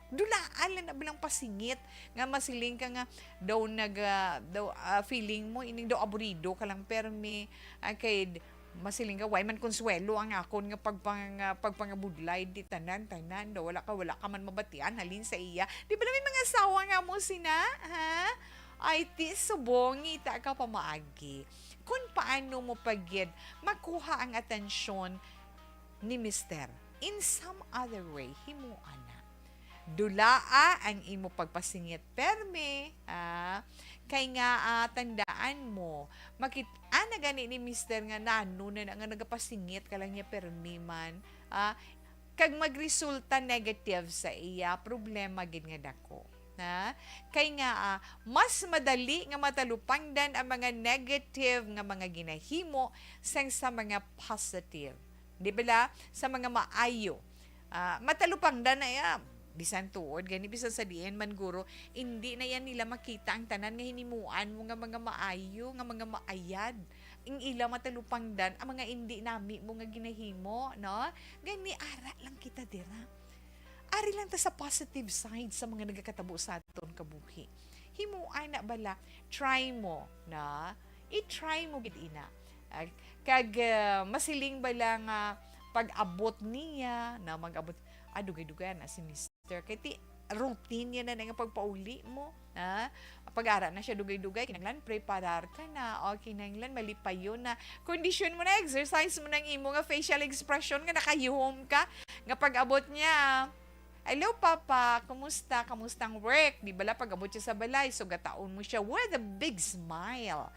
Dulaan lang na bilang pasingit nga masiling ka nga daw nag, ah, daw, ah, feeling mo ining daw aburido ka lang permi, ah, kay masiling ka, "Way man konsuwelo ang akon nga pagpang-, ah, pagpangabudlay, di tanan, tanan, daw wala ka, wala ka man mabatian halin sa iya." Di ba na may mga asawa nga mo sina, ha? Ay, ti subong, ngita ka pamaagi. Kung paano mo pa gid makuha ang atensyon ni Mister in some other way, himuan na. Dulaa ang imo pagpasingit permi, ah, kay nga, ah, tandaan mo, makit-, ana gani ni Mister nga nano na, na nga nagapasingit ka lang niya permi man, ah, kag magresulta negative sa iya, problema gid nga dako. Na? Kay nga, ah, mas madali nga matalupangdan ang mga negative nga mga ginahimo sang sa mga positive. Di bala? Sa mga maayo. Ah, matalupangdan na iya. Bisan tuod gani, bisan sa diin man guro, indi na yan nila makita ang tanan nga hinimuan mo nga mga maayo, nga mga maayad. Ang ila matalupangdan ang mga indi nami mo nga ginahimo, no? Gani, ara lang kita dira. Ari lang ta sa positive side sa mga nagakatabo sa aton kabuhi. Himuan na bala, try mo na, i-try mo gid ina. Ah, kag, ah, masiling bala nga pag-abot niya na mag-abot, ah, dugay-dugay na si mister. Kay ti, routine niya na nga pagpauli mo. Ha? Pag-ara na siya dugay-dugay, kinahanglan preparar ka na, o kinahanglan malipayon na. Kondisyon mo na, exercise mo na ang imo nga facial expression nga nakayuhom ka, nga pag-abot niya, "Hello, Papa. Kumusta? Kamusta ang work?" Di bala, pag-abot siya sa balay, sugataon mo siya with a big smile.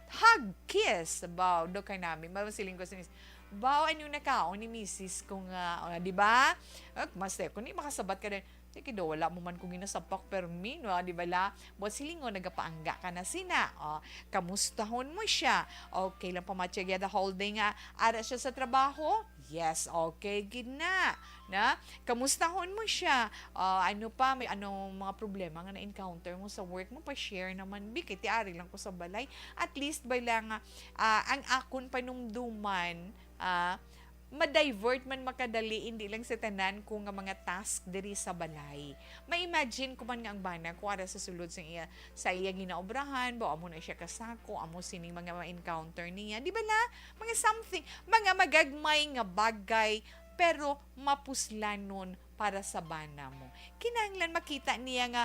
Hug, kiss. Baw, do ka nami. Masiling ko sa miss, "Baw, ano nakaon ni misis ko nga?" O, di ba? Eh, mas ko ni makasabat ka din. Sige daw, wala mo man ko ginasapak permi, no? Di bala? Buat silingon, nagapaangga ka na sina. O, kamustahon mo siya. Okay lang pa matya the whole day nga ara siya sa trabaho? Yes, okay gid na. Na? Kamustahon mo siya? Ah, ano pa? May anong mga problema nga na-encounter mo sa work mo? Pa-share naman, bi. Kay ti ari lang ko sa balay. At least, bala nga, ah, ang akon panumduman, ah, ma-divert man makadali, hindi lang sa tanan ko nga mga task diri sa balay. Ma-imagine ko man nga ang bana ko ara sa sulod sa iya, sa iya ginaobrahan, ba amo na siya kasako, amo sining mga ma-encounter niya. Di bala? Mga something, mga magagmay nga bagay, pero mapuslanon para sa bana mo. Kinahanglan makita niya nga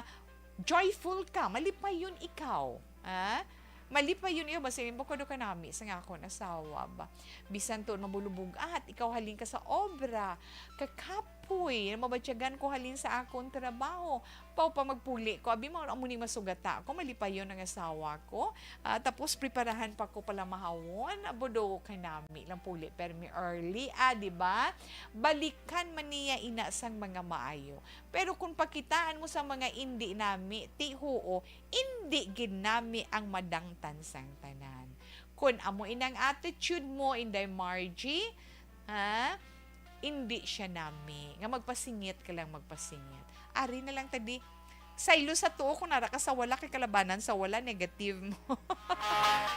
joyful ka, malipayon ikaw. Ha? Malipayon ikaw, basta yung bukod ka nami sa nga akon asawa ba. Bisan tuon mabulubog at ikaw halin ka sa obra, kakapoy, mabatyagan ko halin sa akon trabaho. Pau pa magpuli ko, abi mo, amo ni masugata ako, malipayon ang asawa ko. Ah, tapos preparahan pa ko pala mahawon, abo do ka nami lang puli, pero mi early, ah, di ba? Balikan man niya ina sang mga maayo. Pero kung pakitaan mo sa mga indi nami, ti huo, indi gid nami ang madangtan sang tanan. Kun amo inang attitude mo, Inday Margie, ha? Indi siya nami. Nga magpasingit ka lang, magpasingit. Ari na lang ta di, saylo sa tuo kung nara ka sa wala, kay kalabanan sa wala, negative mo.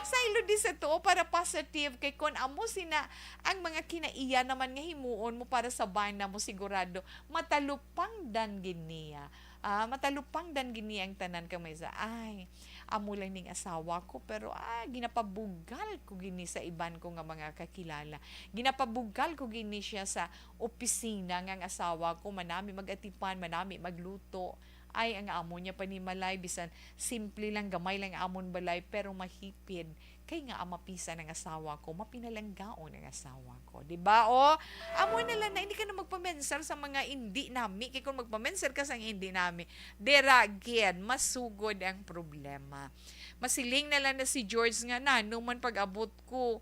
Saylo di sa tuo para positive, kay kun amo sina ang mga kinaiya naman nga himuon mo para sa bana mo, sigurado matalupangdan gid niya. Ah, matalupangdan gid niya ang tanan, kag may sa, "Ay, amo lang ning asawa ko, pero, ah, ginapabugal ko gini sa iban ko nga mga kakilala. Ginapabugal ko gini siya sa opisina nga ang asawa ko manami mag-atipan, manami magluto. Ay, ang amo niya panimalay, bisan simple lang, gamay lang amon balay, pero mahipid. Kay nga ang mapisan ang asawa ko, mapinalanggaon ang asawa ko." Di ba? O, amo na lang na, hindi ka na magpamensar sa mga indi nami. Kay kung magpamensar ka sa indi nami, dira gid masugod ang problema. Masiling na lang na si George nga, "Nano man pag-abot ko,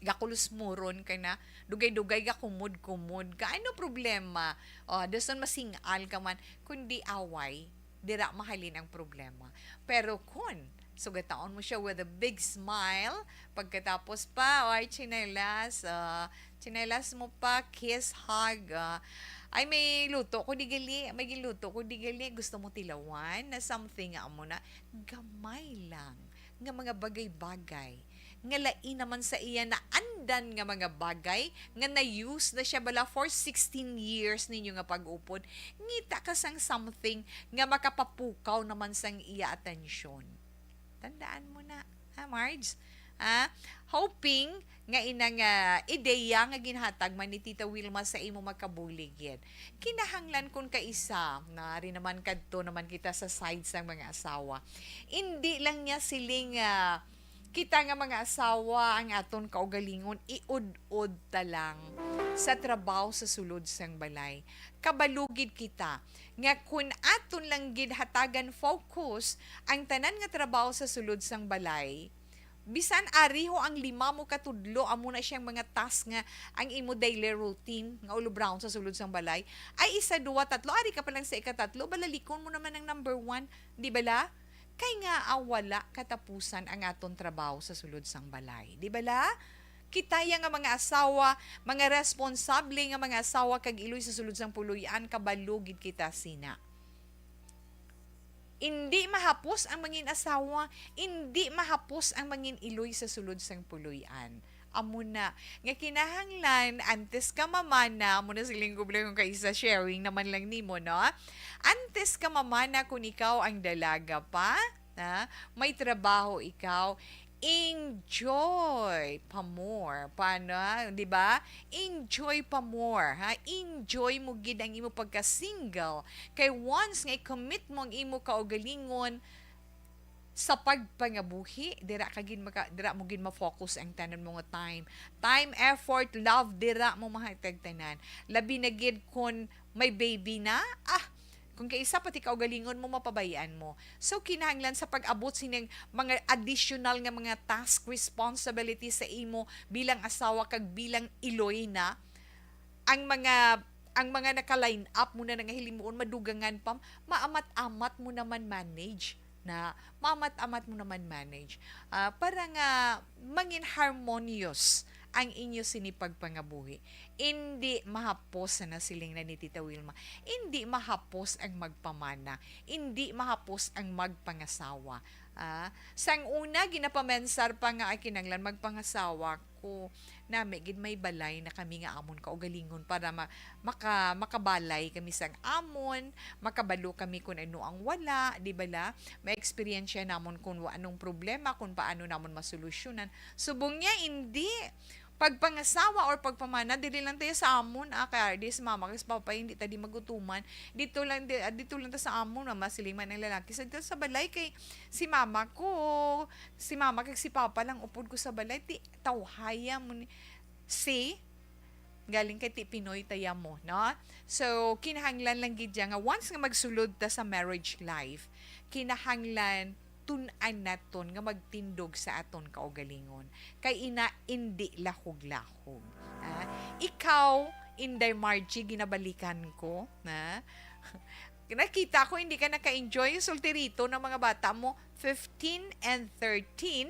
gakulusmuron ka na, dugay-dugay, gakumod-kumod ka. Ano problema?" O, dason masing-al ka man, kundi away, dira mahalin ang problema. Pero kun sugataon mo siya with a big smile, pagkatapos pa, o, ay, tsinelas, ah, tsinelas mo pa, kiss, hug, ah, "Ay, may luto ko di gali, may giluto ko di gali, gusto mo tilawan?" Na something nga amo na, gamay lang nga mga bagay-bagay nga lain naman sa iya naandan nga mga bagay nga na-use na siya bala for sixteen years ninyo nga pag-upod. Ngita ka sang something nga makapapukaw naman sang iya atensyon. Tandaan mo na, ha, Marge? Ha? Hoping nga inang, ah, ideya nga ginhatag man ni Tita Wilma sa imo makabulig gid. Kinahanglan kun kaisa, na rin naman kadto naman kita sa side sang mga asawa. Indi lang niya siling, ah, kita nga mga asawa ang aton kaugalingon, iud-od ta lang sa trabaho sa sulod sang balay. Kabalo gid kita nga kun aton lang gid hatagan focus ang tanan nga trabaho sa sulod sang balay, Bisan ari ho ang lima mo ka tudlo, amo na siyang mga task nga ang imo daily routine nga ulobrawon sa sulod sang balay. Ay, isa, duwa, tatlo, ari ka pa lang sa ikatatlo, balalikon mo naman ang number one, di bala? Kay nga, ah, wala katapusan ang aton trabaho sa sulod sang balay, di bala? Kita ya nga mga asawa, mga responsable nga mga asawa kag iloy sa sulod sang puloy-an, kabalo gid kita sina. Indi mahapos ang mangin asawa, indi mahapos ang mangin iloy sa sulod sang puloy-an. Amo na, nga kinahanglan, antes ka mamana, amo na siling ko, bala, kung kaisa sharing naman lang nimo, no? Antes ka mamana, kung ikaw ang dalaga pa, ha? May trabaho ikaw, enjoy pa more. Paano, ha? Di ba? Enjoy pa more, ha? Enjoy mo gid ang imo pagka-single. Kay once nga i-commit mo ang imo kaugalingon sa pagpangabuhi, dira ka gid maka-, dira mo gid ma-focus ang tanan mo nga time. Time, effort, love, dira mo mahatag tanan. Labi na gid kun may baby na, ah, kung kaisa pati kaugalingon mo, mapabayaan mo. So, kinahanglan sa pag-abot sining mga additional nga mga task, responsibility sa imo bilang asawa kag bilang iloy na, ang mga, ang mga naka-line up mo na nga hilimuon, madugangan pa, maamat-amat mo naman manage na, maamat-amat mo naman manage. Ah, para nga mangin harmonious ang inyo sini pagpangabuhi. Indi mahapos, na siling na ni Tita Wilma, indi mahapos ang magpamana, indi mahapos ang magpangasawa. Ah, sang una, ginapamensar pa nga, "Ay, kinanglan magpangasawa ko. Nami gid may balay na kami nga amon kaugalingon para ma-, maka-, makabalay kami sang amon, makabalo kami kung ano ang wala, di bala? Ma-experience namon kung wa-, anong problema, kung paano namon masolusyonan." Subong niya, indi. Pagpangasawa or pagpamana, dili lang tayo sa amon, ah, kay di si mama, kay si papa, hindi ta di magutuman. Dito lang, di, ah, dito lang ta sa amon, nga masiling man ang lalaki. Sa, sa balay, kay si mama ko, si mama kag si papa lang upod ko sa balay, ti tawhaya mo ni, si, galing kay ti Pinoy taya mo, no? So, kinahanglan lang gid ya nga once nga magsulod ta sa marriage life, kinahanglan tun-an naton nga magtindog sa aton kaugalingon. Kay ina, indi lahog-lahog. Ah, ikaw, Inday Margie, ginabalikan ko, na nakita ko hindi ka naka-enjoy. Yung solterito ng mga bata mo, fifteen and thirteen,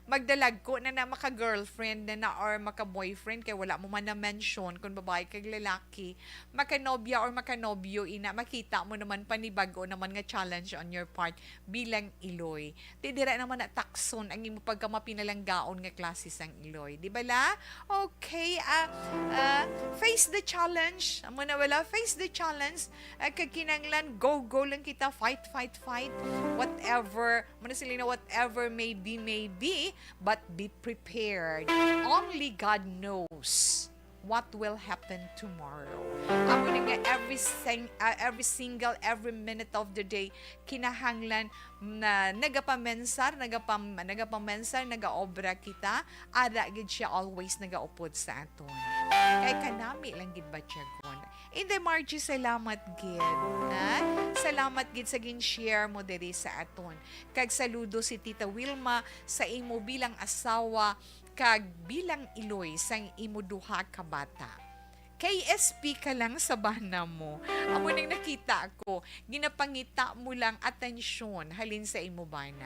magdalagko na na, maka-girlfriend na na or maka-boyfriend, kay wala mo man na-mention kung babae kag lalaki, makanobya or makanobyo, ina, makita mo naman, panibag-o naman nga challenge on your part bilang iloy. Di dira naman na takson ang imo pagkamapinalanggaon nga klase sang iloy. Di bala? Okay, ah, ah, face the challenge. Amo na bala, face the challenge. Ah, kag kinanglan, go, go lang kita, fight, fight, fight. Whatever, muna sila na, whatever may be, may be, but be prepared. Only God knows what will happen tomorrow. Amo na nga, every sing-, ah, every single, every minute of the day, kinahanglan na nagapamensar, nagapam-, nagapamensar, nagaobra kita, ara gid siya always nagaupod sa aton. Kay kanami lang gid batyagon. Inday Margie, salamat gid. Ha? Salamat gid sa gin-share mo diri sa aton. Kag saludo si Tita Wilma sa imo bilang asawa kag bilang iloy sang imo duha ka bata. K S P ka lang sa bana mo. Amo nang nakita ko, ginapangita mo lang atensyon halin sa imo bana.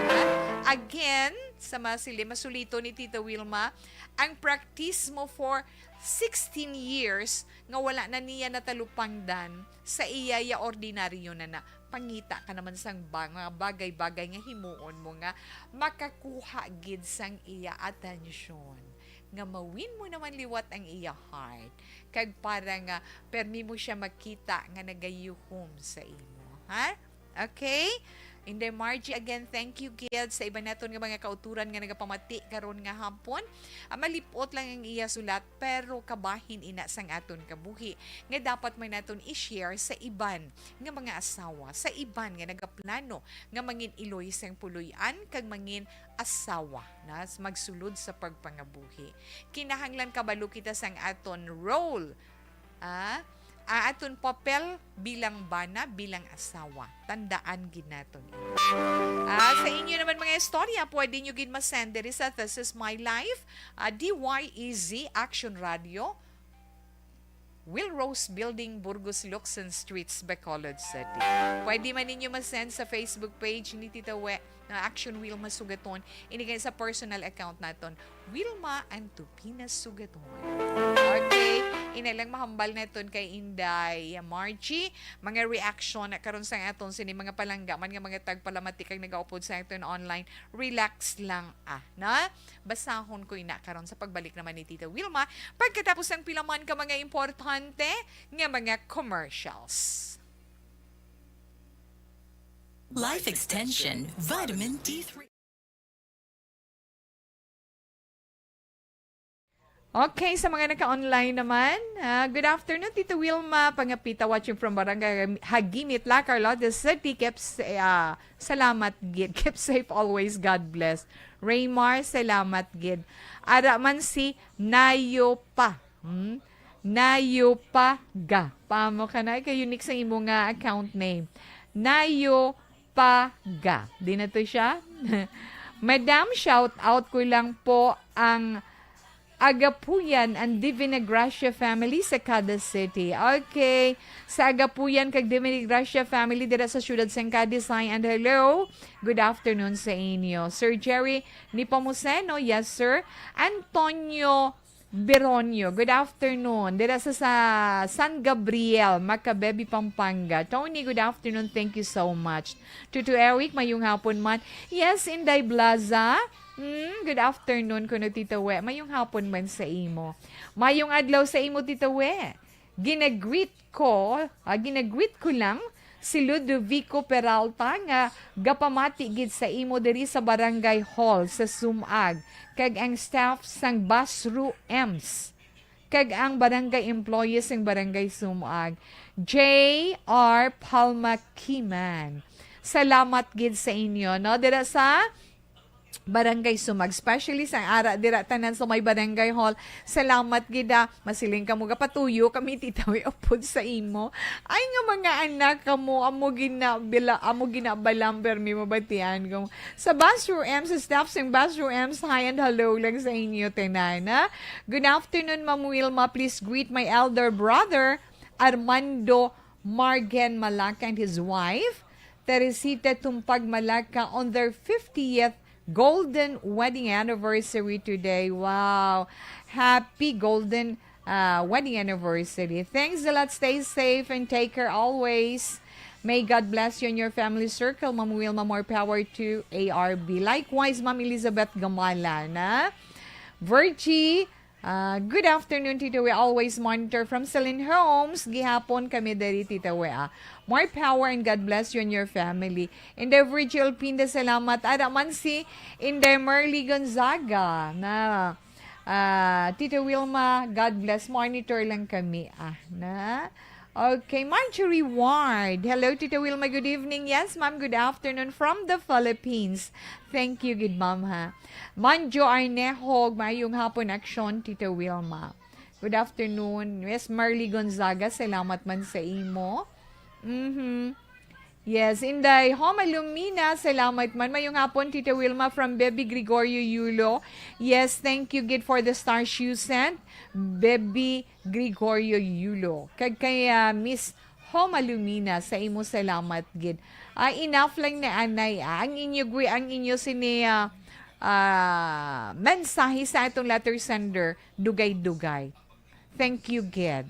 Ha? Again, sa masili, masulito ni Tita Wilma, ang practice mo for sixteen years nga wala na niya natalupangdan sa iya ya ordinaryo na na. Pangita ka naman sang ba-, mga bagay-bagay nga himuon mo nga makakuha gid sang iya atensyon, nga ma-win mo naman liwat ang iya heart, kag para nga permi mo siya makita nga nagayuhom sa imo, ha? Okay? Inday Margie, again, thank you gid sa iban naton nga mga kauturan nga nagapamati karon nga hapon. Ah, malip-ot lang ang iya sulat, pero kabahin ina sang aton kabuhi nga dapat man naton i-share sa iban nga mga asawa, sa iban nga nagaplano nga mangin iloy sang puloy-an kag mangin asawa na s-, magsulod sa pagpangabuhi. Kinahanglan kabalo kita sang aton role, ah, ah, aton papel bilang bana, bilang asawa. Tandaan gid naton. Ah, sa inyo naman mga istorya, pwede nyo gid masend diri sa This Is My Life, ah, D Y E Z Action Radio, Will Rose Building, Burgos, Locsin Streets, Bacolod City. Pwede man ninyo masend sa Facebook page ni Tita We, na Action Wilma Sugaton. Ini kay sa personal account naton, Wilma Antupina Sugaton. Okay, ina lang mahambal naton kay Inday Margie. Mga reaction na karon sa aton sini mga palangga man nga mga tagpalamati kag nagaupod sa aton online. Relax lang, ah, na? Basahon ko ina karon sa pagbalik naman ni Tita Wilma pagkatapos ng pilaman ka mga importante nga mga commercials. Life Extension, Vitamin D three. Okay, sa mga naka-online naman, ah, good afternoon, Tita Wilma Pangapita, watching from Barangay Hagimit, La Carlota City. Keep s-, ah, salamat gid. Keep safe always. God bless. Raymar, salamat gid. Ara man si Nayo pa. Hmm? Nayo pa ga. Paamo ka na? Kay unique sa imo nga account name. Nayo pa ga. Di na to siya? Madam, shout out ko lang po ang Agapuyan and Divina Gracia family sa Cadiz City. Okay. Sa Agapuyan kag Divina Gracia family dira sa siyudad sang Cadiz, hi and hello. Good afternoon sa inyo. Sir Jerry Nepomuceno, yes sir. Antonio Beronio, good afternoon. Dira sa, sa San Gabriel, Macabebe, Pampanga. Tony, good afternoon. Thank you so much. Tutu Eric, mayong hapon man. Yes, Inday Blaza. Mm, good afternoon kuno, Tita We. Mayong hapon man sa imo. Mayong adlaw sa imo, Tita We. Ginagreet ko, ah, ginagreet ko lang si Ludovico Peralta nga gapamati gid sa imo diri sa Barangay Hall sa Sumag, kag ang staff sang Basru Ems, kag ang barangay employees sang Barangay Sumag, J R Palma Kiman. Salamat gid sa inyo, no? Dira sa Barangay Sumag, especially sa ara dira tanan sa may Barangay Hall. Salamat gid, ah. Masiling kamo gapatuyo kami, Tita We, upod sa imo. Ay nga mga anak kamo, amo ginabila, amo ginabalamber mi mabatian ko. Sa Basru M, sa staff sang Basru M, hi and hello lang sa inyo tanan, ha? Good afternoon, Ma'am Wilma. Please greet my elder brother, Armando Margen Malaka, and his wife, Teresita Tumpag Malaka, on their fiftieth golden wedding anniversary today. Wow! Happy golden, uh, wedding anniversary. Thanks a lot. Stay safe and take care always. May God bless you and your family circle. Ma'am Wilma, more power to A R B. Likewise, Ma'am Elizabeth Gamala, na? Virgie, ah, good afternoon, Tito. We always monitor from Celine Homes. Gihapon kami diri, Tito. We, ah. More power and God bless you and your family. Inday Virgie Pinda, salamat. Ara man si Inday Merly Gonzaga na, ah, Tito Wilma, God bless. Monitor lang kami, ah, na. Okay, Marjorie Ward. Hello, Tito Wilma. Good evening. Yes, ma'am. Good afternoon from the Philippines. Thank you, good ma'am, ha. Manjo Arnehog, mayong hapon, aksyon, Tito Wilma. Good afternoon. Yes, Marley Gonzaga, salamat man sa imo. Mhm. Yes, Inday Homa Lumina, salamat man. Mayong hapon, Tito Wilma, from Baby Gregorio Yulo. Yes, thank you, gid, for the stars you sent. Baby Gregorio Yulo. Kag kay, ah, Miss Homa Lumina, sa imo salamat gid. Ah, enough lang ni anay, ah. Ang inyo gwi-, ang inyo sini, ah, ah, mensahe sa atong letter sender, dugay-dugay. Thank you gid.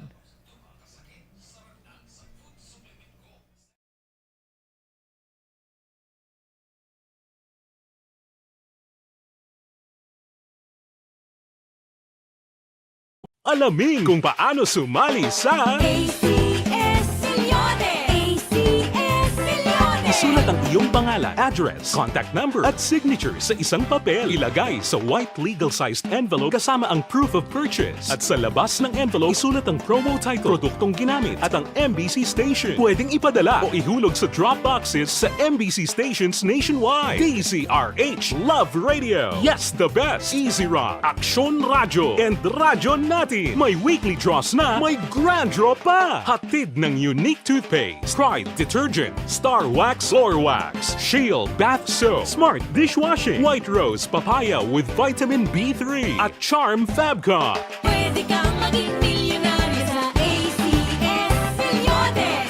Alamin kung paano sumali sa A C S Millones! A C S Millones! Sulat ang iyong pangalan, address, contact number, at signature sa isang papel. Ilagay sa white legal-sized envelope kasama ang proof of purchase. At sa labas ng envelope, isulat ang promo title, produktong ginamit, at ang M B C station. Pwedeng ipadala o ihulog sa drop boxes sa M B C stations nationwide. D Z R H Love Radio. Yes, the best. Easy Rock, Aksyon Radyo, and Radyo Natin. May weekly draws na, may grand draw pa. Hatid ng Unique Toothpaste, Pride Detergent, Star Wax, Floor Wax, Shield Bath Soap, Smart Dishwashing, White Rose Papaya with Vitamin B three, at Charm Fabcon. Pwede kang maging milyonaryo sa A C S Milyones.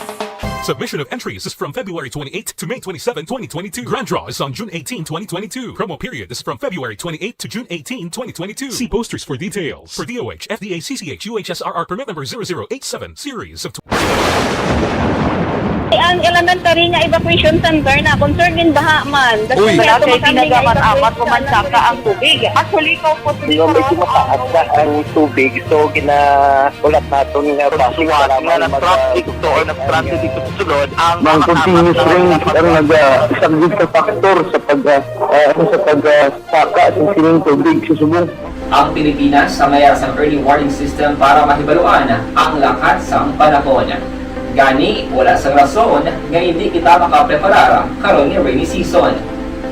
Submission of entries is from February twenty-eight to May twenty-seven, twenty twenty-two. Grand draw is on June eighteen, twenty twenty-two. Promo period is from February twenty-eight to June eighteen, twenty twenty-two. See posters for details. For D O H, F D A, C C H, U H S R R permit number zero zero eight seven, series of Ang elementary nga evacuation center na concern gid baha man. Uy. Wala kay ginagamit-amat, human saka ang tubig. Actually, ko po Pero medyo mataas na ang tubig, so ginaulat naton nga bus nga nag-traffic to or nag-transit dito sa sulod ang mga continuous rains ang nag-, ah, isang big factor sa pag, ah, ah, sa pag, ah, saka sa sining tubig sa subong. Ang Pilipinas ang mayara sang early warning system para mahibaluan ang lakat sang panahon. Gani, wala sang rason nga indi kita makapreparar karon nga rainy season.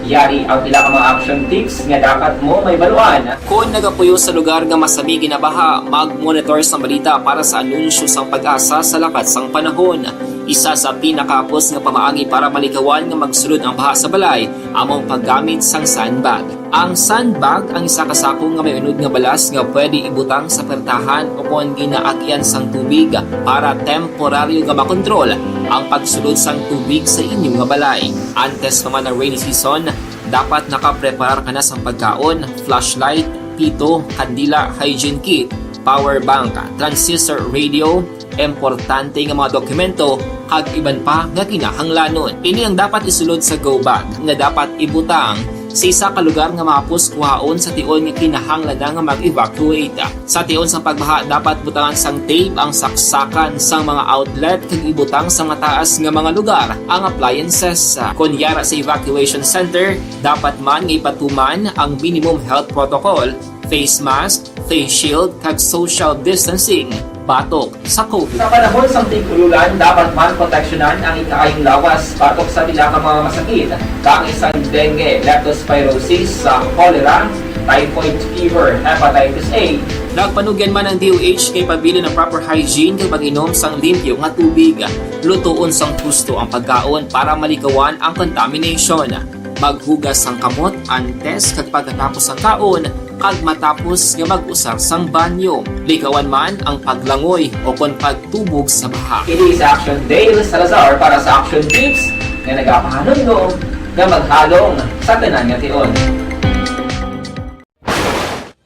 Yari ang pila ka mga action tips nga dapat mo mahibaluan. Kon nagapuyo sa lugar nga masami ginabaha, mag-monitor sang balita para sa anunsyo sang PAGASA sa lakat sang panahon. Isa sa pinakahapos nga pamaagi para malikawan nga magsulod ang baha sa balay amo ang paggamit sang sandbag. Ang sandbag ang isa ka sako nga may unod nga balas nga pwede ibutang sa pertahan ukon ginaagian sang tubig para temporaryo nga makontrol ang pagsulod sang tubig sa inyo nga balay. Antes pa man ang rainy season, dapat nakapreparar ka na sang pagkaon, flashlight, pito, kandila, hygiene kit, power bank, transistor radio, importante nga mga dokumento, kag iban pa nga kinahanglanon. Ini ang dapat isulod sa go bag nga dapat ibutang sa isa ka lugar nga mahapos kuhaon sa tion nga kinahanglan na nga mag-evacuate. Sa tion sang pagbaha, dapat butangan sang tape ang saksakan sang mga outlet kag ibutang sa mataas nga mga lugar ang appliances. Kon yara sa evacuation center, dapat man nga ipatuman ang minimum health protocol, face mask, face shield, kag social distancing batok sa COVID. Sa panahon sang tig-ululan, dapat man proteksyonan ang ikaayong lawas batok sa pila ka mga masakit, kaangay sang dengue, leptospirosis, sa cholera, typhoid fever, hepatitis A. Nagpanugyan man ang D O H kay pabilin ang proper hygiene kag pag-inom sang limpyo nga tubig. Lutoon sang husto ang pagkaon para malikawan ang contamination. Maghugas sang kamot antes kag pagkatapos sang kaon kag matapos nga mag-usar sang banyo. Likawan man ang paglangoy ukon pagtubog sa baha. Ini si Action Dale Salazar para sa Action Tips nga nagapahanumdom nga maghalong sa tanan nga tion.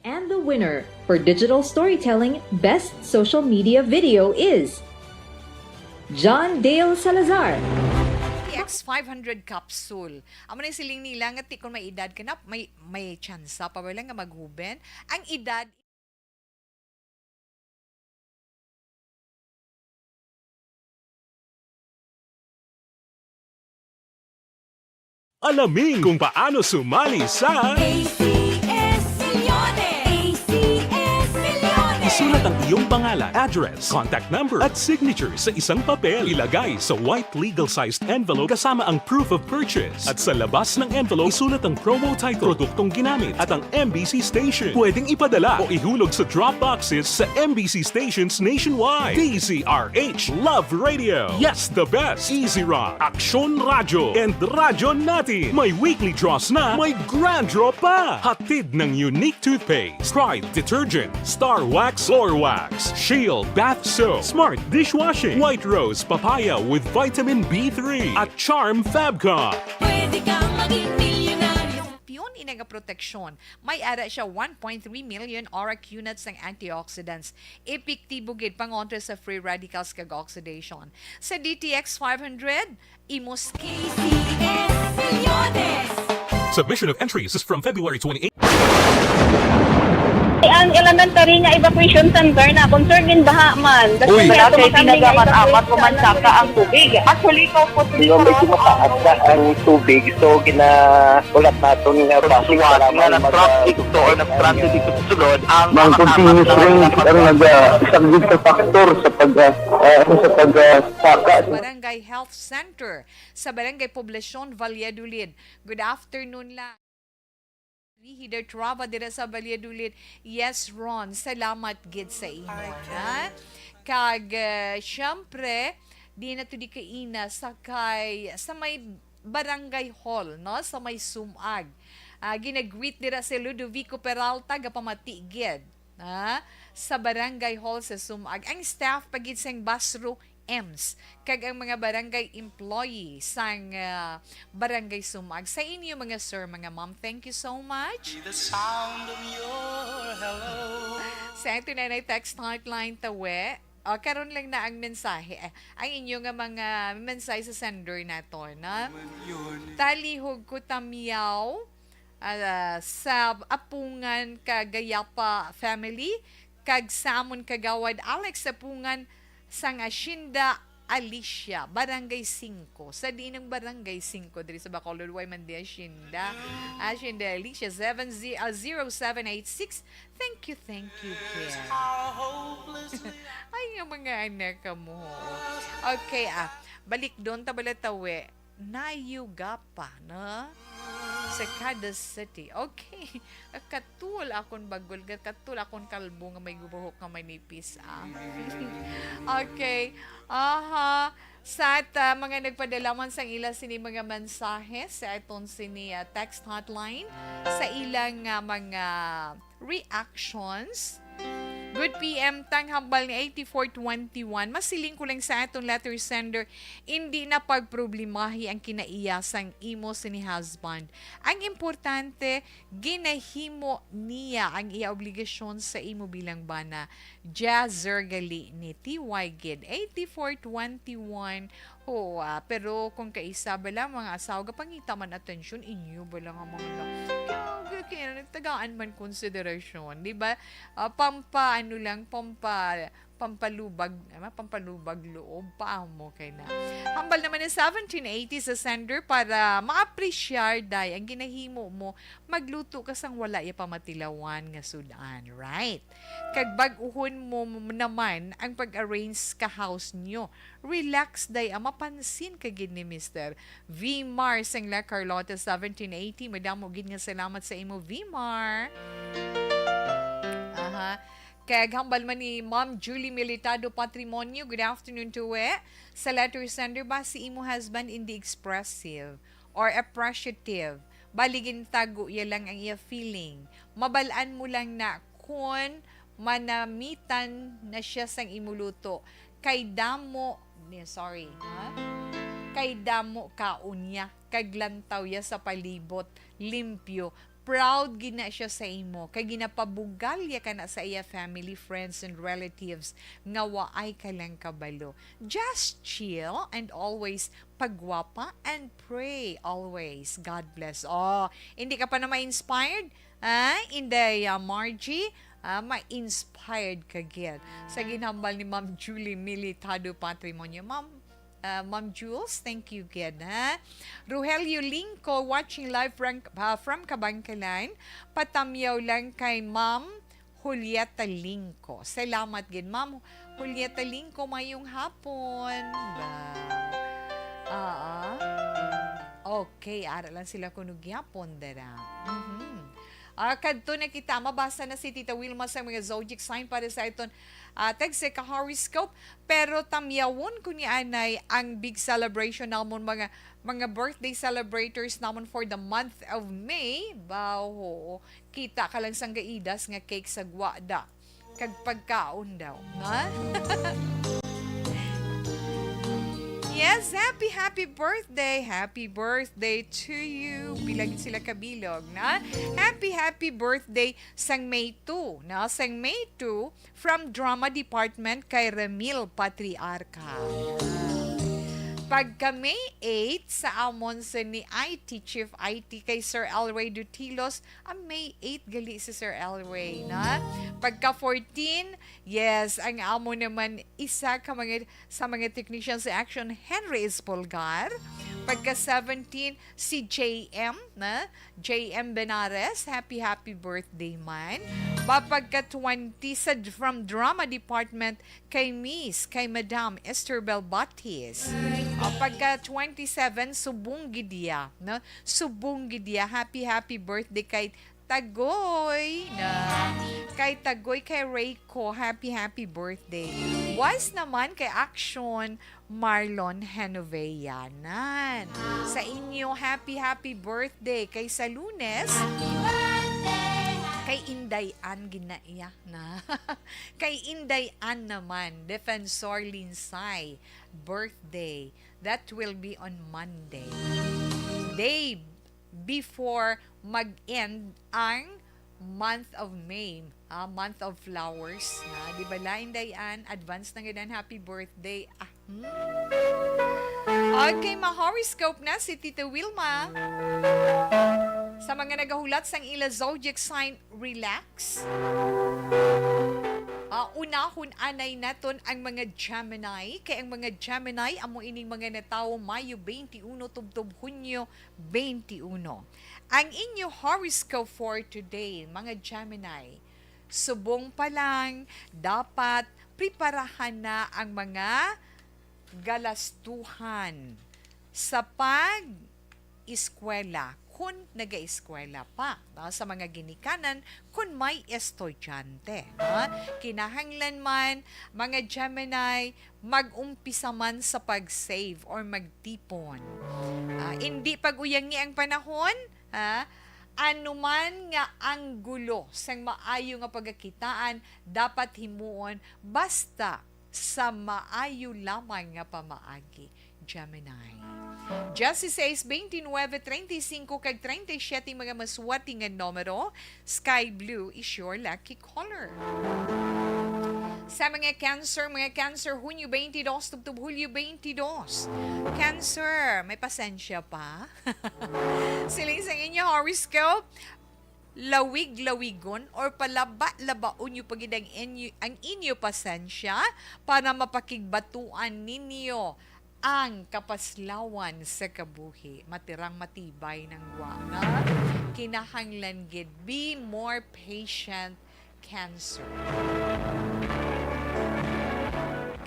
And the winner for digital storytelling best social media video is John Dale Salazar. T X five hundred capsule. Amo na yung siling nila nga ti-, kung may edad ka na, may, may tsansa pa ba lang nga maghuben? Ang edad Alamin kung paano sumali sa A C S Milyones! A C S Milyones! Isulat ang iyong pangalan, address, contact number, at signature sa isang papel. Ilagay sa white legal-sized envelope kasama ang proof of purchase. At sa labas ng envelope, isulat ang promo title, produktong ginamit, at ang M B C station. Pwedeng ipadala o ihulog sa drop boxes sa M B C stations nationwide. D Z R H Love Radio. Yes, the best. Easy Rock, Aksyon Radyo, and Radyo Natin. May weekly draws na, may grand draw pa. Hatid ng Unique Toothpaste, Pride Detergent, Star Wax Floor Wax, Shield Bath Soap, Smart Dishwashing, White Rose Papaya with Vitamin B three, at Charm Fabcon. Pwede kang maging milyonaryo. Kampiyon ini nga proteksyon. May ara siya one point three million auric units ng antioxidants. Epektibo gid pangontra sa free radicals kag oxidation. Sa D T X five hundred, imo skin. A C S Milyones! Submission of entries is from February twenty-eight. Ang elementary nga evacuation center na concern in baha man. Uy. Wala kay pinagamat-amat ko man saka ang tubig. Actually, ko po. Medyo mataas na ang tubig, so gina-, ulat naton nga traffic, salamat nga mag-, nag-traffic to or nag-transit dito sa sulod, ang mga continuous rains ang nag-, ah, isang big factor sa pag, ah, ah, sa pag, ah, saka. Barangay Health Center sa Barangay Poblacion, Valladolid. Good afternoon lang. Ni Hider Trava dira sa Valladolid. Yes, Ron, salamat gid sa imo, ha? Kag, ah, syempre, di na to di kaina sa kay, sa may barangay hall, no? Sa may Sumag. Ah, ginagreet dira si Ludovico Peralta, gapamati gid, ha? Sa barangay hall sa Sumag. Ang staff pa gid sang Basro EMS, kag ang mga barangay employee sang, ah, barangay Sumag. Sa inyo, mga sir, mga ma'am, thank you so much. The sound of your hello. Sa ato na text hotline, tawe. O, karon lang na ang mensahe. Eh, ang inyo nga mga mensahe sa sender nato, na? Talihog ko tamyaw, ah, sa Apungan ka Gayapa family, kag sa amon kagawad Alex Apungan sang Hacienda Alicia, Barangay Singko. Sa diin ang Barangay Singko diri sa Bacolod, way man di Hacienda? Hacienda Alicia, seven ze-, ah, zero seven eight six. Thank you, thank you, Ken. Ay, nga mga anak ka mo. Okay, ah. Balik doon, tabalatawe. Nayugapa, no? Sa kada city. Okay. Katul akon bagol, katul akon kalbo nga may buhok nga manipis, ah. Okay. Aha. Sa at, ah, mga nagpadala man sang ila sini mga mensahe sa aton sini, ah, text hotline, sa ilang, ah, mga reactions. Good P M, tang hambal ni eighty-four twenty-one. Masiling ko lang sa aton letter sender, hindi na pagproblemahi ang kinaiya sang imo sini husband. Ang importante, ginahimo niya ang iya obligasyon sa imo bilang bana. Jazzer gali ni T Y gid, eighty-four twenty-one. Oo, ah, pero kung kaisa bala mga asawa, gapangita man atensyon, inyo bala nga mga na-, kaya, kaya, kaya nagtagaan man konsiderasyon, di ba? Ah, pampa, ano lang, pampa, pampalubag, ano, pampalubag loob, paamo kay na. Hambal naman ng seventeen eighty sa sender para maapresyar, day, ang ginahimo mo, magluto ka sang wala ya pamatilawan nga sudan, right? Kag bag-uhon mo naman ang pag-arrange ka house nyo. Relax, day, ah, mapansin ka gid ni Mister Vmar sang La Carlota, seventeen eighty. Madamo gid nga salamat sa imo, Vmar. Aha. Kag hambal man ni Ma'am Julie Militado Patrimonio, good afternoon to we. Sa letter sender ba, si imo husband hindi expressive or appreciative? Bali, gintago iya lang ang iya feeling. Mabal-an mo lang na kon manamitan na siya sang imo luto. Kay damo, ni-, sorry, ha? Kay damo kaon niya, kag lantaw ya sa palibot, limpyo. Proud gid na siya sa imo, kay ginapabugal ya ka na sa iya family, friends, and relatives nga waay ka lang kabalo. Just chill and always pagwapa and pray always. God bless. Oh, hindi ka pa na ma-inspired? Ah, Inday, ah, Margie, ah, ma-inspired ka gid sa ginhambal ni Ma'am Julie Militado Patrimonio. Ma'am, ah, Ma'am Jules, thank you gid, ha? Rogelio Lingco, watching live from, ah, from Kabankalan. Patamyaw lang kay Ma'am Julieta Lingco. Salamat gid, Ma'am Julieta Lingco. Mayong hapon. Ba? Ah, ah. Okay, ara lang sila kuno gyapon dira. Mhm. Ah, kadto na kita. Mabasa na si Tita Wilma sa mga zodiac sign para sa iton, ah, tag sa ka-horoscope. Pero tamyawon ko ni anay ang big celebration namon, mga, mga birthday celebrators namon for the month of May. Ba, oo. Kita ka lang sang gaidas nga cake sa gwada. Kag pagkaon daw, ha? Yes, happy, happy birthday. Happy birthday to you. Pila gid sila kabilog, na? Happy, happy birthday sang May two, na? Sang May two, from Drama Department kay Ramil Patriarca. Pagka May eight, sa amon sa ni I T, Chief I T, kay Sir Elway Dutilos, ang May eight gali si Sir Elway, na? Pagka fourteen, yes, ang amo naman isa ka mga, sa mga technician sa Action, Henry Espolgar. Pagka seventeen, si J M, na? J M Benares, happy, happy birthday man. Ba pagka twenty sa, from drama department, kay Miss, kay Madam Esther Bel Batis. O, pagka twenty-seven, subong gid iya, no? Subong gid iya. Happy, happy birthday kay Tagoy, na? Kay Tagoy, kay Reiko, happy, happy birthday. Wise naman kay Action, Marlon Henoveanan. Sa inyo, happy, happy birthday. Kay sa Lunes, kay Inday Ann gina iya na. Kay Inday Ann naman, Defensor Linsay, birthday. That will be on Monday. Day before mag-end ang month of May, ah, month of flowers. Na, di ba, Inday Ann? Advance na gid ang happy birthday. Ah, hmm. Okay, ma-horoscope na si Tita Wilma. Sa mga nagahulat sang ila zodiac sign, relax. Ah, unahon anay naton ang mga Gemini, kay ang mga Gemini amo ining mga natawo Mayo twenty-one tubtob Hunyo twenty-one. Ang inyo horoscope for today, mga Gemini, subong pa lang, dapat preparahan na ang mga galastuhan sa pag-eskwela, kun nagaeskwela pa, no? Sa mga ginikanan, kun may estudyante, no? Kinahanglan man, mga Gemini, mag-umpisa man sa pag-save or magtipon. Ah, indi pag-uyangi ang panahon, ha? Ano man nga anggulo sang maayo nga pagkakitaan, dapat himuon basta sa maayo lamang nga pamaagi, Gemini. Dieciséis, veintinueve, treinta y cinco, kag treinta y siete mga maswerte nga numero, sky blue is your lucky color. Sa mga Cancer, mga Cancer, Hunyo twenty-two tubtob Hulyo twenty-two. Cancer, may pasensya pa. Siling sang inyo horoscope, lawig-lawigon or palaba-labaon nyo pa gid ang inyo, ang inyo pasensya para mapakigbatuan ninyo ang kapaslawan sa kabuhi. Matirang matibay nang wa nga kinahanglan gid. Be more patient, Cancer.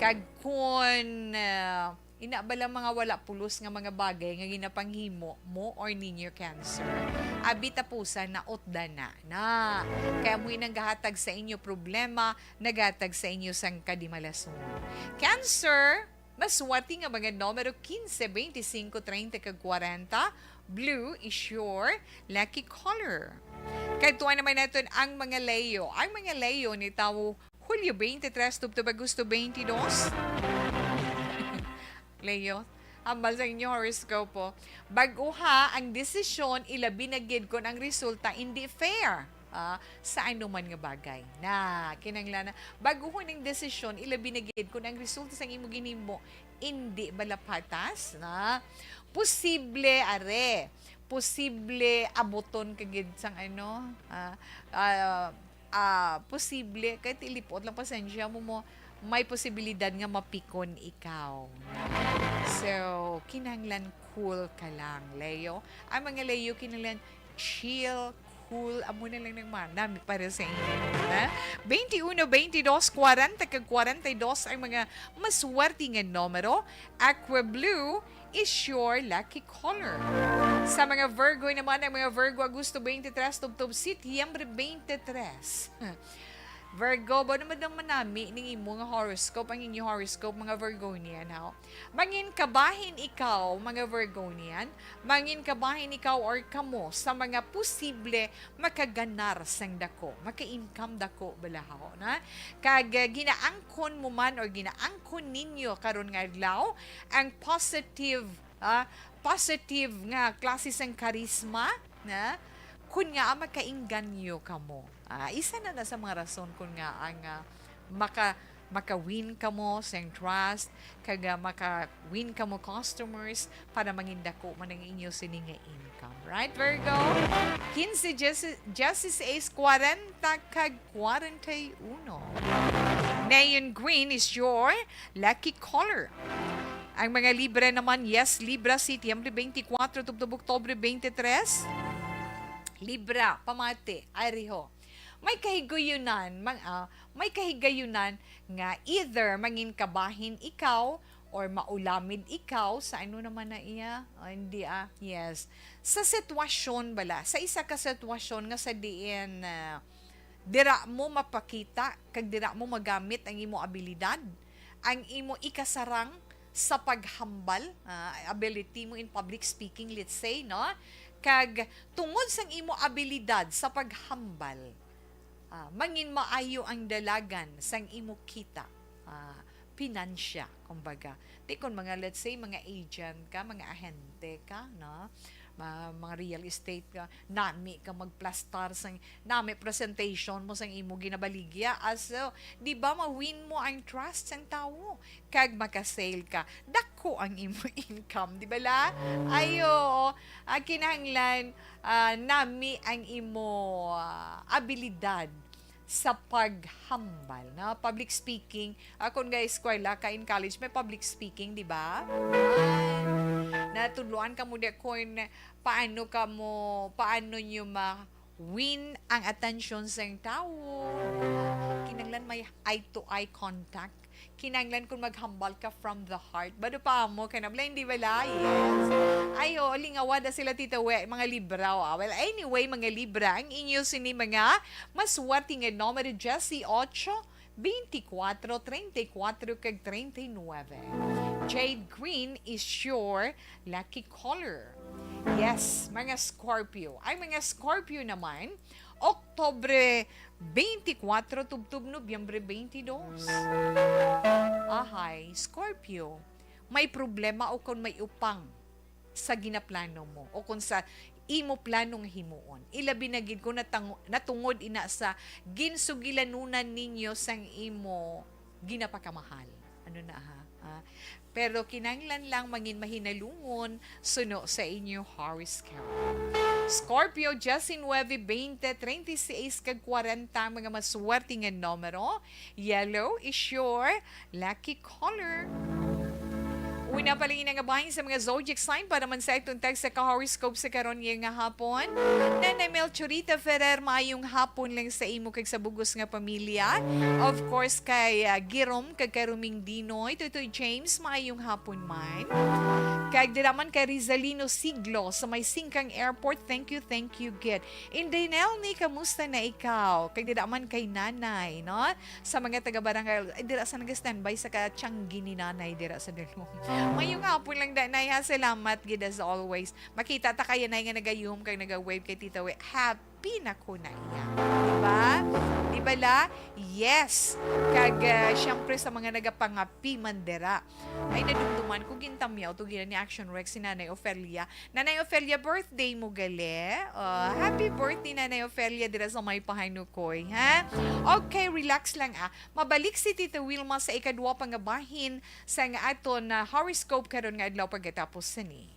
Kag kun, ah, ina bala mga wala pulos nga mga bagay nga ginapanghimo mo or ninyo, Cancer, abi tapusan na, utdan na na. Kay amo nang gahatag sa inyo problema, naghatag sa inyo sang kadimalason. Cancer, maswerte nga mga numero quince, veinticinco, treinta, kag cuarenta. Blue is your lucky color. Kay tuwa naman naton ang mga Leo. Ang mga Leo nitawo Hulyo twenty-three tubtob Agosto twenty-two. Leo, hambal sa inyo horoscope po. Bag-uha ang desisyon, ilabi na gid kon ang resulta indi fair, ah, sa anuman nga bagay. Na, kinahanglan na, bag-uhon ang desisyon, ilabi na gid kon ang resulta sang imo ginhimo indi bala patas, na. Posible, are, posible abuton ka gid sang ano, ah, ah, ah, posible, kahit ilipot lang, pasensya mo, mo, may posibilidad nga mapikon ikaw. So, kinahanglan cool ka lang, Leo. Ang mga Leo, kinahanglan chill, cool. Amo na lang nang manami para sa inyo, ha? Twenty-uno, twenty-dos, kwarenta, kag kwarenta y dos ang mga maswerte nga numero. Aqua Blue is your lucky color. Sa mga Virgo naman, ang mga Virgo, Agosto twenty-three tubtob Setyembre twenty-three. Virgo, ba naman daw manami ning imo nga horoscope, ang inyo horoscope, mga Virgonian, ha? Mangin kabahin ikaw, mga Virgonian, mangin kabahin ikaw or kamo sa mga posible makaganar sang dako, maka-income dako bala, ha, na? Kag, ah, ginaangkon mo man or ginaangkon ninyo karon nga adlaw ang positive, ah, positive nga klase sang karisma, na? Kun nga makainganyo kamo. Ah, isa na na sa mga rason kun nga ang, ah, maka-, maka-win kamo sa trust, kag, ah, maka-win kamo customers para mangindako man ang inyo sini nga income. Right, Virgo? Quince dieciséis, cuarenta kag cuarenta y uno. Neon green is your lucky color. Ang mga Libra naman, yes, Libra, Setyembre twenty-four tubtob Oktubre twenty-three. Libra, pamati, ay riho. May kahigayunan, mang, ah, may kahigayunan nga either mangin kabahin ikaw or maulamid ikaw sa ano naman na iya? Ah, hindi, ah. Yes. Sa sitwasyon bala, sa isa ka sitwasyon nga sa diin, ah, dira mo mapakita kag dira mo magamit ang imo abilidad, ang imo ikasarang sa paghambal, ah, ability mo in public speaking, let's say, no? Kag tungod sang imo abilidad sa paghambal, ah, mangin maayo ang dalagan sang imo kita, ah, pinansya, kumbaga. Di kon mga, let's say, mga agent ka, mga ahente ka, no? Ma-, mga real estate ka, nami ka magplastar sang, nami presentation mo sang imo ginabaligya. Aso, di ba, ma-win mo ang trust sang tawo? Kag maka-sale ka. Dako ang imo income, di ba la? Ayo, ah, kinahanglan, ah, nami ang imo, ah, abilidad sa paghambal, no? Public speaking. Ah, kung ga-eskwela ka in college, may public speaking, di ba? Ay, natudloan ka mo di kon paano ka mo, paano nyo ma-win ang atensyon sa tawo. Kinahanglan may eye-to-eye contact. Kinahanglan kung maghambal ka from the heart. Bado pa mo, kay nabla, hindi bala? Yes. Ay, oo, lingawa na sila, Tita We, mga Libra, ah. Well, anyway, mga Libra, ang inyo sini mga maswerte nga numero, diyes y ocho, twenty-four, treinta y cuatro, kag treinta y nueve. Jade green is your lucky color. Yes, mga Scorpio. Ang mga Scorpio naman, Oktubre twenty-four tubtob Nobyembre twenty-two. Ahay, Scorpio, may problema o kon may upang sa ginaplano mo o kon sa imo plano nga himuon. Ilabi na gid kung natang-, natungod ina sa ginsugilanunan ninyo sang imo ginapakamahal. Ano na, ha? Ah, pero kinahanglan lang mangin mahinalungon suno sa inyo horoscope. Scorpio, diyes y nueve, veinte, treinta y seis, kag kwarenta, mga maswerte nga numero. Yellow is your lucky color. Una pa lang nga bahin sa mga zodiac sign para man sa itong tag sa ka-horoscope sa karon nga hapon. Nanay Melchorita Ferrer, maayong hapon lang sa imo kag sa bugos nga pamilya. Of course, kay, ah, Girom kag kay Roming Dinoy. Toy Toy James, maayong hapon man. Kag dira man kay Rizalino Siglo sa may Singkang Airport. Thank you, thank you, gid. Inday Nelny, kamusta na ikaw? Kag dira man kay Nanay, no? Sa mga taga-barangay, ay, dira sa naga-standby sa katianggi ni Nanay dira sa Dalom. Maayong hapon lang, Nanay, ha? Salamat gid as always. Makita ta kaya, Nay, nga nagayuhom kag naga-wave kay Tita We. Happy na ko na iya. Di ba? Di ba la? Yes. Kag, ah, syempre sa mga nagapangapi man dira. Ay, nadumduman ko, gintamyaw to gina ni Action Rex si Nanay Ofelia. Nanay Ofelia, birthday mo gali. Oh, happy birthday, Nanay Ofelia, dira sa may Pahanukoy, ha? Okay, relax lang, ah. Mabalik si Tita Wilma sa ikadwa pa nga bahin sa nga aton na horoscope karon nga adlaw pagkatapos sini.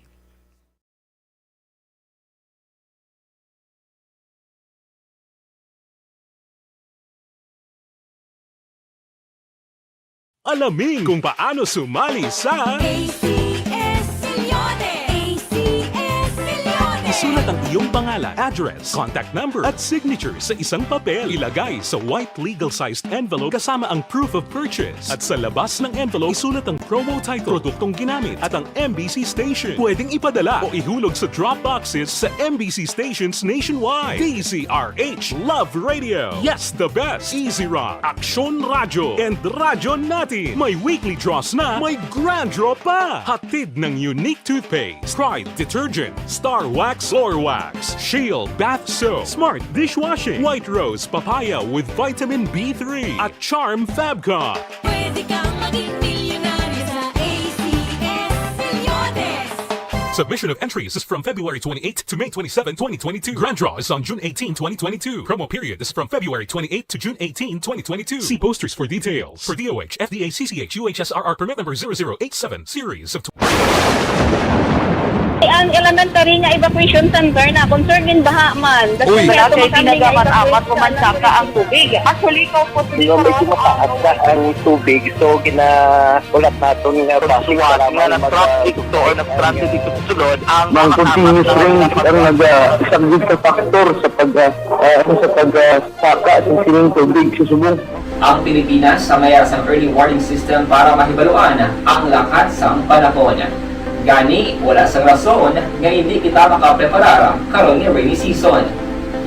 Alamin kung paano sumali sa A C S Milyones! A C S Milyones! Isulat ang iyong pangalan, address, contact number, at signature sa isang papel. Ilagay sa white legal-sized envelope kasama ang proof of purchase. At sa labas ng envelope, isulat ang promo title, produktong ginamit, at ang M B C station. Pwedeng ipadala o ihulog sa drop boxes sa M B C stations nationwide. D Z R H, Love Radio, Yes the Best, Easy Rock, Aksyon Radyo, and Radyo Natin. May weekly draws na, may grand draw pa. Hatid ng Unique Toothpaste, Pride Detergent, Star Wax Floor Wax, Shield Bath Soap, Smart Dishwashing, White Rose Papaya with Vitamin B three, at Charm Fabcon. Pwede kang maging milyonaryo sa A C S Milyones. Submission of entries is from February twenty-eighth to May twenty-seven, twenty twenty-two. Grand draw is on June eighteen, twenty twenty-two. Promo period is from February twenty-eighth to June eighteen, twenty twenty-two. See posters for details. For D O H, F D A, C C H, U H S R R permit number zero zero eight seven, series of Ang elementary nga evacuation center na concern gid baha man. Uy. Wala kay tinaga man amat o mansaka ang tubig. Actually, ko po Medyo mataas na ang tubig, so gina-, ulat naton nga basi nga nag-traffic to or nag-transit dito sa sulod ang mga continuous rain ang nag-, ah, isang big factor sa pag, ah, ah, sa pag, ah, saka sa sining tubig sa subong. Ang Pilipinas, sa mayas ang early warning system para mahibaluan ang lakat sang panahon. Gani, wala sang rason nga hindi kita makapreparar karon nga rainy season.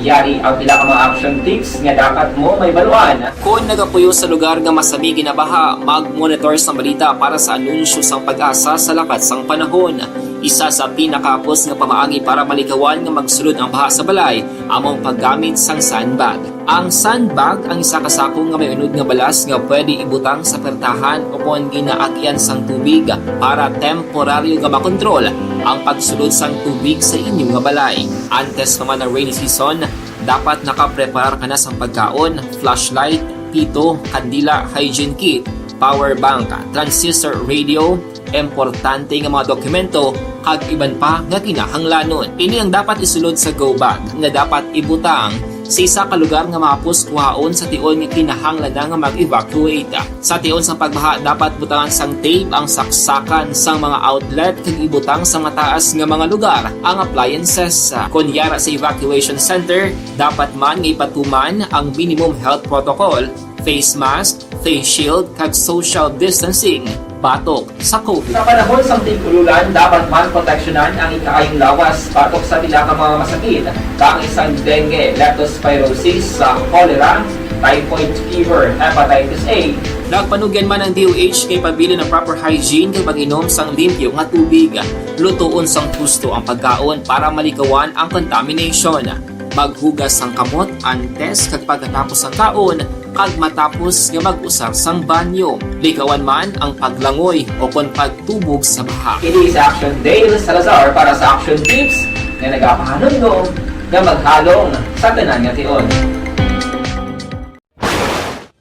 Yari ang pila ka mga action tips nga dapat mo mahibaluan. Kon nagapuyo sa lugar nga masami ginabaha, mag-monitor sang balita para sa anunsyo sang PAGASA sa lakat sang panahon. Isa sa pinakahapos nga pamaagi para malikawan nga magsulod ang baha sa balay amo ang paggamit sang sandbag. Ang sandbag ang isa ka sako nga may unod nga balas nga pwede ibutang sa pertahan ukon ginaagian sang tubig para temporaryo nga makontrol ang pagsulod sang tubig sa inyo nga balay. Antes pa man ang rainy season, dapat nakapreparar ka na sang pagkaon, flashlight, pito, kandila, hygiene kit, power bank, transistor radio, importante nga mga dokumento, kag iban pa nga kinahanglanon. Ini ang dapat isulod sa go bag nga dapat ibutang sa isa ka lugar nga mahapos kuhaon sa tion nga kinahanglan na nga mag-evacuate. Sa tion sang pagbaha, dapat butangan sang tape ang saksakan sang mga outlet kag ibutang sa mataas nga mga lugar ang appliances. Kon yara sa evacuation center, dapat man nga ipatuman ang minimum health protocol, face mask, face shield, kag social distancing batok sa COVID. Sa panahon sang tig-ululan, dapat man proteksyonan ang ikaayong lawas batok sa pila ka mga masakit, kaangay sang dengue, leptospirosis, sa cholera, typhoid fever, hepatitis A. Nagpanugyan man ang D O H kay pabilin ang proper hygiene kag pag-inom sang limpyo nga tubig. Lutoon sang husto ang pagkaon para malikawan ang contamination. Maghugas sang kamot antes kag pagkatapos sang kaon, kag matapos nga mag-usar sang banyo. Likawan man ang paglangoy o kon pagtubog sa baha. Ini si Action Dale Salazar para sa Action Tips nga nagapahanumdom nga maghalong sa tanan nga tion.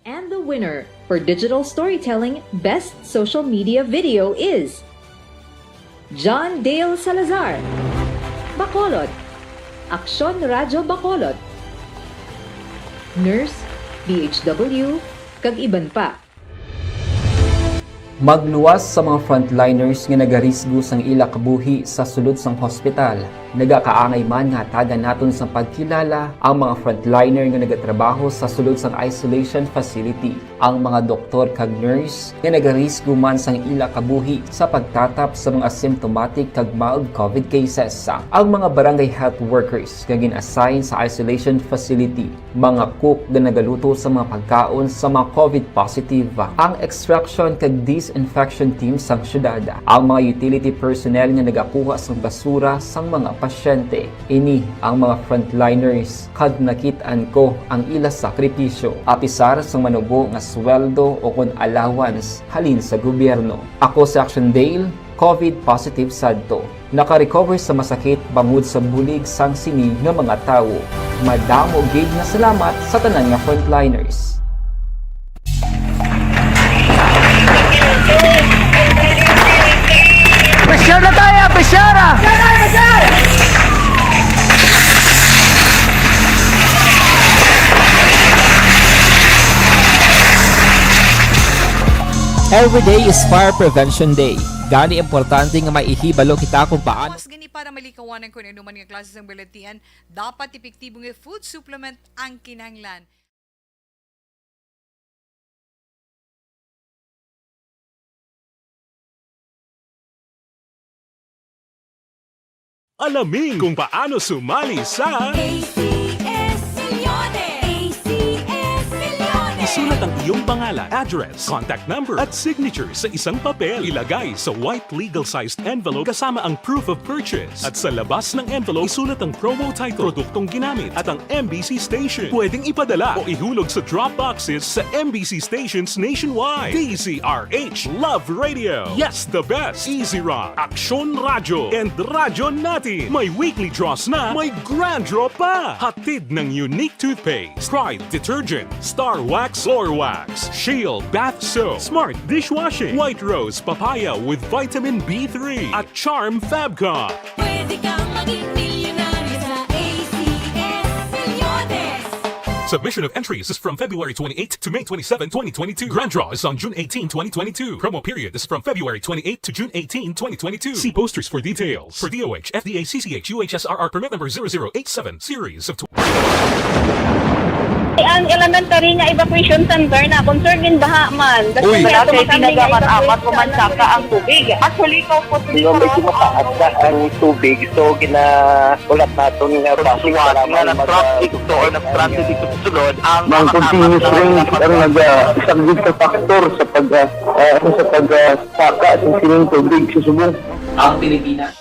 And the winner for Digital Storytelling Best Social Media Video is John Dale Salazar, Bacolod, Aksyon Radyo Bacolod, Nurse, D H W, kag iban pa. Magluwas sa mga frontliners nga nagarisgo sang ila kabuhi sa sulod sang hospital. Nagakaangay man nga hatagan naton sang pagkilala ang mga frontliner nga nagatrabaho sa sulod sang isolation facility. Ang mga doktor kag nurse nga nagarisgo man sang ila kabuhi sa pagtatap sa mga asymptomatic kag mild COVID cases. Ang mga barangay health workers nga gin-assign sa isolation facility, mga cook nga nagaluto sa mga pagkaon sa mga COVID positive, ang extraction kag disinfection team sang syudad, ang mga utility personnel nga nagakuha sang basura sang mga pasyente. Ini ang mga frontliners kag nakit-an ko ang ila sakripisyo, apisar sang manubo nga sweldo o kon allowance halin sa gobyerno. Ako si Action Dale, COVID positive sadto. Naka-recover sa masakit bangod sa bulig sang sini nga mga tawo. Madamo gid nga salamat sa tanan nga frontliners. Pressure na tayo! Pressure! Every day is Fire Prevention Day. Gani, importante nga maihibalo kita kung paano. Mas gani para malikawan ang kung ano man nga klase sang balatian, dapat epektibo nga food supplement ang kinahanglan. Alamin kung paano sumali sa A C S Milyones! A C S Milyones! Sulat ang iyong pangalan, address, contact number, at signature sa isang papel. Ilagay sa white legal-sized envelope kasama ang proof of purchase. At sa labas ng envelope, isulat ang promo title, produktong ginamit, at ang M B C station. Pwedeng ipadala o ihulog sa drop boxes sa M B C stations nationwide. D Z R H Love Radio. Yes, the best. Easy Rock, Aksyon Radyo, and Radyo Natin. May weekly draws na, may grand draw pa. Hatid ng Unique Toothpaste, Pride Detergent, Star Wax, Floor Wax, Shield Bath Soap, Smart Dishwashing, White Rose Papaya with Vitamin B three, at Charm Fabcon. Pwede kang maging milyonaryo sa A C S Milyones. Submission of entries is from February twenty-eight to May twenty-seven, twenty twenty-two. Grand draw is on June eighteen, twenty twenty-two. Promo period is from February twenty-eight to June eighteen, twenty twenty-two. See posters for details. For D O H, F D A, C C H, U H S R R permit number zero zero eight seven, series of tw- Ang elementary nga evacuation center na concern in baha man. Uy. Wala kay tinaga man, amat ko man saka ang tubig. Actually, ikaw po, di ba, medyo mataas na ang tubig, so ginahulat naton nga basi nga para nga mag-, nag-transit to or nag-transit dito sa sulod ang mga continuous rain ang nag-, ah, isa gid ka factor sa pag, ah, ah, sa pag, ah, saka sa sining tubig sa subong. Ang Pilipinas.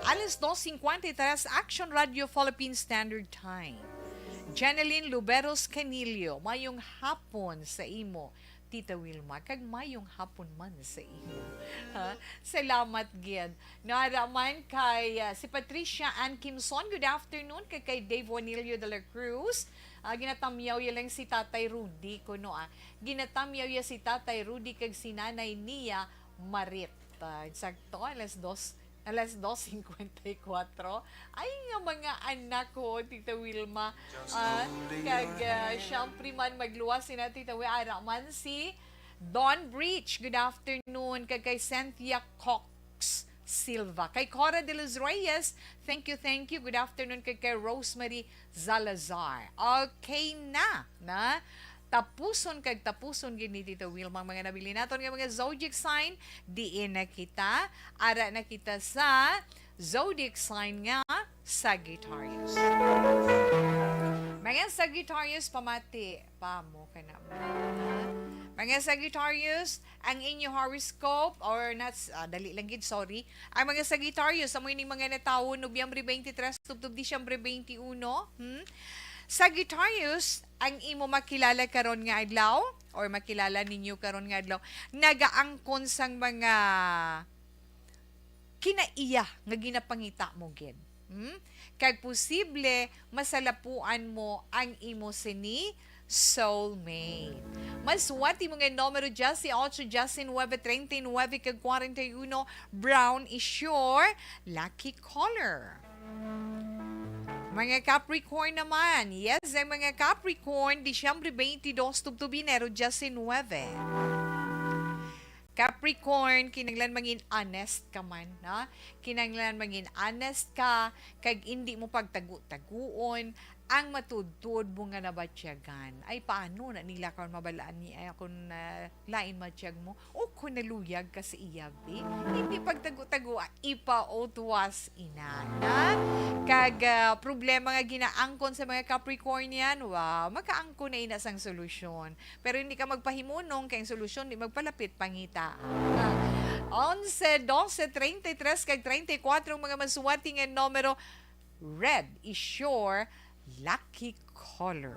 Alas dos cincuenta y tres, Action Radio Philippine Standard Time. Janeline Luberos Canillo, mayong hapon sa imo, Tita Wilma, kag mayong hapon man sa imo. Ha? Salamat gid. Nara man kay, ah, si Patricia Ann Kimson, good afternoon, kag kay Dave Juanilio de la Cruz. Ah, ginatamyaw ya lang si Tatay Rudy, kuno, ah. Ginatamyaw ya si Tatay Rudy kag si Nanay niya, Marit. Ah, sakto, alas dos, alas dos cincuenta y cuatro. Ay, nga mga anak ko, Tita Wilma. Ah, kag, ah, syempre man, magluwas sina, Tita Wi-, ara man si Don Breach. Good afternoon. Kag kay Cynthia Cox Silva. Kay Cora de los Reyes, thank you, thank you. Good afternoon. Kag kay Rosemary Zalazar. Okay na, na. Tapuson kag tapuson gid ni Tita Wilma ang mga nabilin naton nga mga zodiac sign. Diin na kita? Ara na kita sa zodiac sign nga Sagittarius. Mga Sagittarius, pamati pa mo ka na mo, ha? Mga Sagittarius, ang inyo horoscope, or not, ah, dali lang gid, sorry. Ang mga Sagittarius, amo ining mga natawo Nobyembre twenty-three tubtob Disyembre twenty-one, hmm? Sagittarius, ang imo makilala karon nga adlaw, or makilala ninyo karon nga adlaw, nagaangkon sang mga kinaiya nga ginapangita mo gid. Hmm? Kag posible masalapuan mo ang imo sini soulmate. Masuwati mo nga numero, diyes y ocho, diyes y nuebe, treinta y nuebe, kag kwarenta y uno. Brown is your lucky color. Mga Capricorn naman. Yes, ang mga Capricorn, Disyembre twenty-two tubtob Enero diyes y nuebe. Capricorn, kinahanglan mangin honest ka man, no? Kinahanglan mangin honest ka, kag indi mo pagtago-taguon ang matuod-tuod mo nga nabatyagan. Ay, paano na nila karon mabalaan ni, ay, akon, ah, lain matyag mo? O kung naluyag ka sa iya, be? Hindi pagtago-tago, ah, ipautwas ina, na? Kag, ah, problema nga ginaangkon sa mga Capricornian, wow, makaangkon na ina sang solusyon. Pero hindi ka magpahimunong kay ang solusyon di magpalapit pangita. Onse, dose, treinta y tres, kag treinta y cuatro ang mga masuwati nga numero. Red is your lucky color.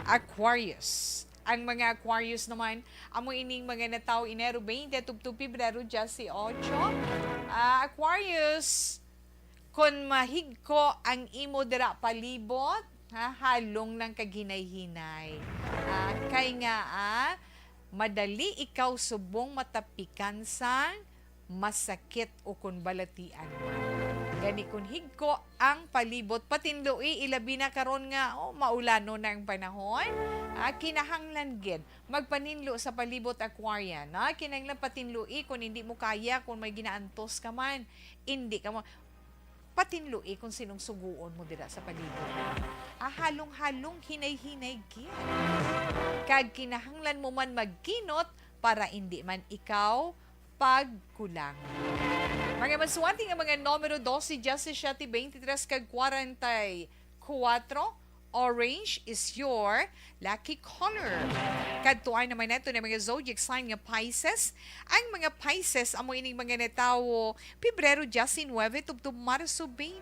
Aquarius. Ang mga Aquarius naman, amo ining mga natawo Enero twenty tubtob Pebrero diyes y ocho. Ah, Aquarius, kon mahigko ang imo dira palibot, ha, halong lang kag hinay-hinay. Ah, kay nga, ah, madali ikaw subong matapikan sang masakit o kon balatian man. Gani kon higko ang palibot, patinloi, ilabi na karon nga, oh, maulanon na ang panahon. Ah, kinahanglan gid magpaninlo sa palibot, Aquarian, ha? Kinahanglan patinloi kon hindi mo kaya, kon may ginaantos ka man, hindi ka mo, patinloi kon sinong suguon mo dira sa palibot. Ah, halong-halong, hinay-hinay gid. Kag kinahanglan mo man magkinot para indi man ikaw pagkulang. Mga masuwati nga mga numero, dose, diyesisiyete, twenty-tres, kag kwarenta y kuwatro, Orange is your lucky color. Kadtuan naman nato na mga zodiac sign nga Pisces. Ang mga Pisces amo ining mga natawo Pebrero diecinuebe tubtob Marso twenty.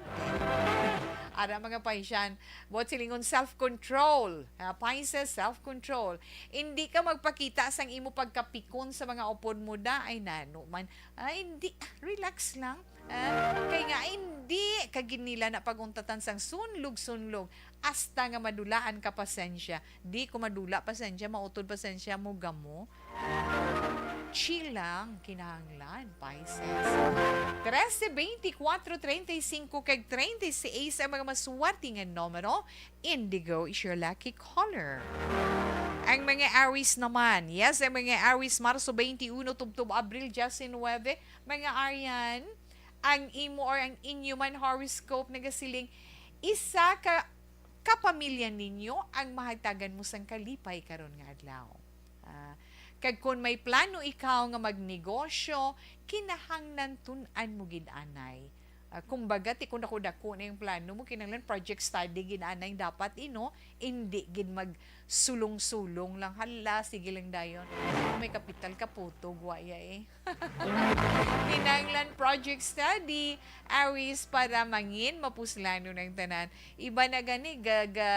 Ara mga Pisces, buot silingon self-control. Ah, Pisces, self-control. Hindi ka magpakita sang imo pagkapikon sa mga upod mo da. Ay, nano man. Ay, hindi. Relax lang. Ah, kay nga, hindi ka gid nila na paguntatan sang sunlog-sunlog. Hasta nga madulaan ka, pasensya. Di ko madula, pasensya. Mautod, pasensya. Mo gamo. Chill lang, kinahanglan, Pisces. Trese, beintikwatro, treinta y cinco, kag treinta y seis ang mga maswerte nga numero. Indigo is your lucky color. Ang mga Aries naman, yes, ang mga Aries, Marso twenty-one tubtob Abril diecinuebe, mga Arian, ang imo or ang inyo man horoscope nagasiling, isa ka kapamilya ninyo ang mahatagan mo sang kalipay karon nga adlaw. Ah, kag kon may plano ikaw nga magnegosyo, kinahanglan tun-an mo gid anay. Ah, kumbaga, ti kon dako-dako na yung plano mo, kinahanglan project study gid anay dapat, ino, hindi gid magsulong-sulong lang. Hala, sige lang dayon. Kung may kapital ka, putog, wa ya eh. Kinahanglan project study, Aries, para mangin mapuslanon ang tanan. Iba na gani, ga, ga,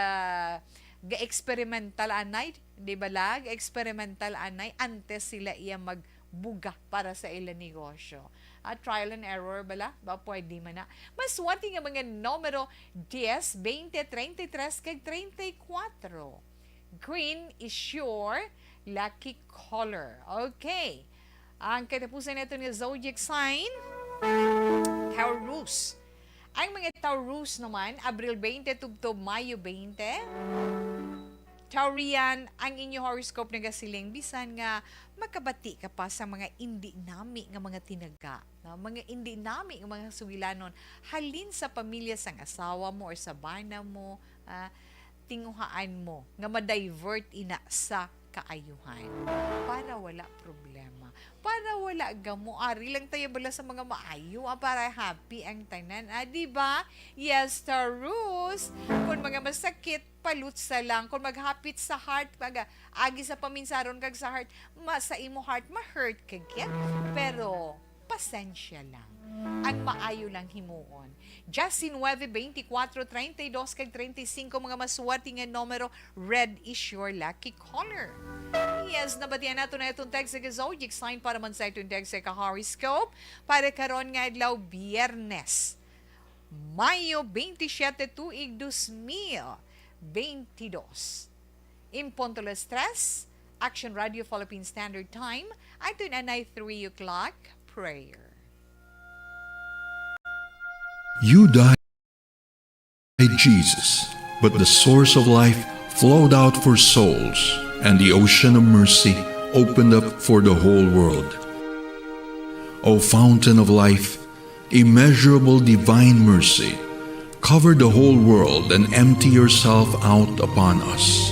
ga-experimental anay, di ba la? Ga-experimental anay antes sila iya magbuga para sa ila negosyo. Ah, trial and error bala? Ba, pwede man na. Maswerte nga mga numero dies, twenty, treinta y tres, kag treinta y cuatro. Green is your lucky color. Okay. Ang katapusan nato nga zodiac sign, Taurus. Ang mga Taurus naman, Abril twenty tubtob Mayo twenty. Taurian, ang inyo horoscope nagasiling, bisan nga makabati ka pa sa mga indi nami nga mga tinaga, no? Mga indi nami nga mga sugilanon, halin sa pamilya sang asawa mo or sa bana mo, ah, tinguhaan mo nga ma-divert ina sa kaayuhan para wala problema. Para wala gamo, ari lang tayo bala sa mga maayo, ah, para happy ang tanan, ah, di ba? Yes, Taurus. Kung mga masakit, palutsa lang. Kung maghapit sa heart, pag agi sa paminsaron kag sa heart, ma, sa imo heart, ma-hurt ka gyud. Pero pasensya lang. Ang maayo lang himuon. Diecinuebe, veinticuatro, treinta y dos, kag treinta y cinco, mga maswerte nga numero, red is your lucky color. Yes, nabatian nato na itong text sa zodiac sign para man sa itong text sa horoscope para karon nga adlaw, Biyernes, Mayo twenty-seven, tuig dos mil twenty-two. In punto las tres, Action Radio Philippine Standard Time, ato na ang three o'clock prayer. You died, Jesus, but the source of life flowed out for souls, and the ocean of mercy opened up for the whole world. O fountain of life, immeasurable divine mercy, cover the whole world and empty yourself out upon us.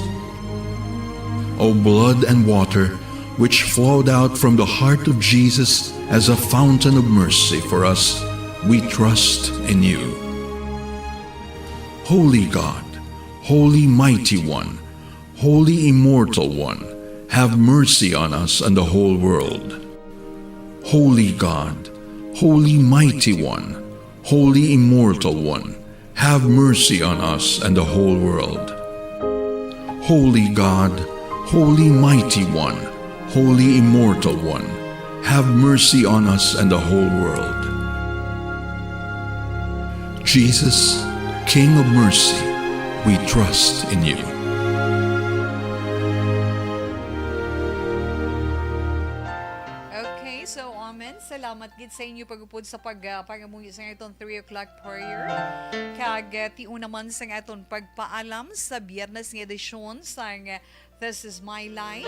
O blood and water, which flowed out from the heart of Jesus as a fountain of mercy for us, we trust in you. Holy God, Holy Mighty One, Holy Immortal One, have mercy on us and the whole world. Holy God, Holy Mighty One, Holy Immortal One, have mercy on us and the whole world. Holy God, Holy Mighty One, Holy Immortal One, have mercy on us and the whole world. Jesus, King of mercy, we trust in you. Okay, so amen. Salamat gid sa inyo pag-upod sa pag, ah, pangamuyo sa aton three o'clock prayer. Kag, ah, tion naman sa aton pagpaalam sa Biyernes nga edisyon sang, ah, This Is My Life.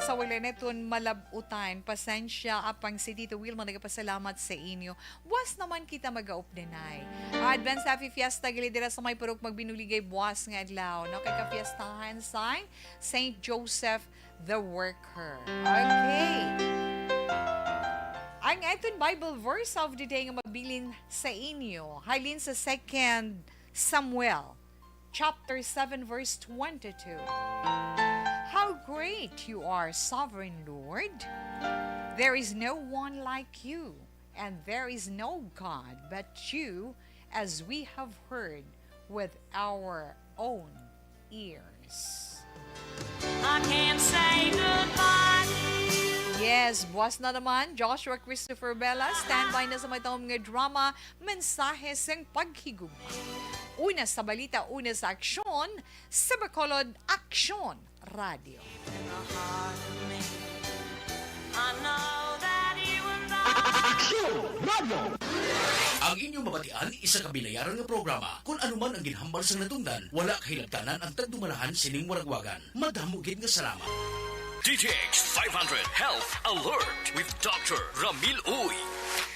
Sa wala naton malab-utan, pasensya, apang si Tito Wilma nagapasalamat sa inyo. Buwas naman kita magaupdanay. Advance Happy Fiesta gali dira sa may Purok Magbinuligay buwas nga adlaw, no? Kay kafiestahan sang Saint Joseph the Worker. Okay. Ang aton Bible verse of the day nga mabilin sa inyo, halin sa Second Samuel chapter seven, verse twenty-two. How great you are, sovereign Lord! There is no one like you, and there is no God but you, as we have heard with our own ears. I can't say goodbye to you. Yes, buwas na naman, Joshua Christopher Vela, standby na sa may taong nga drama, Mensahe sing Paghigugma. Una sa balita, una sa aksyon, sa Bacolod Aksyon Radio. In the heart of me, I know that you and I Aksyon Radio. Ang inyong mabatian, isa ka binayaran nga programa. Kung ano man ang ginhambal sang natungdan, wala kahilabtanan ang tagdumalahan sining waragwagan. Madamo gid nga salamat. D T X five hundred Health Alert with Doctor Ramil Uy.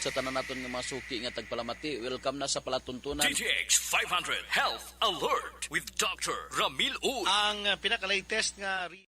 Sa tanan naton nga mga suki nga tagpalamati, welcome na sa palatuntunan. D T X five hundred Health Alert with Doctor Ramil Uy. Ang, uh, pinaka-latest nga re-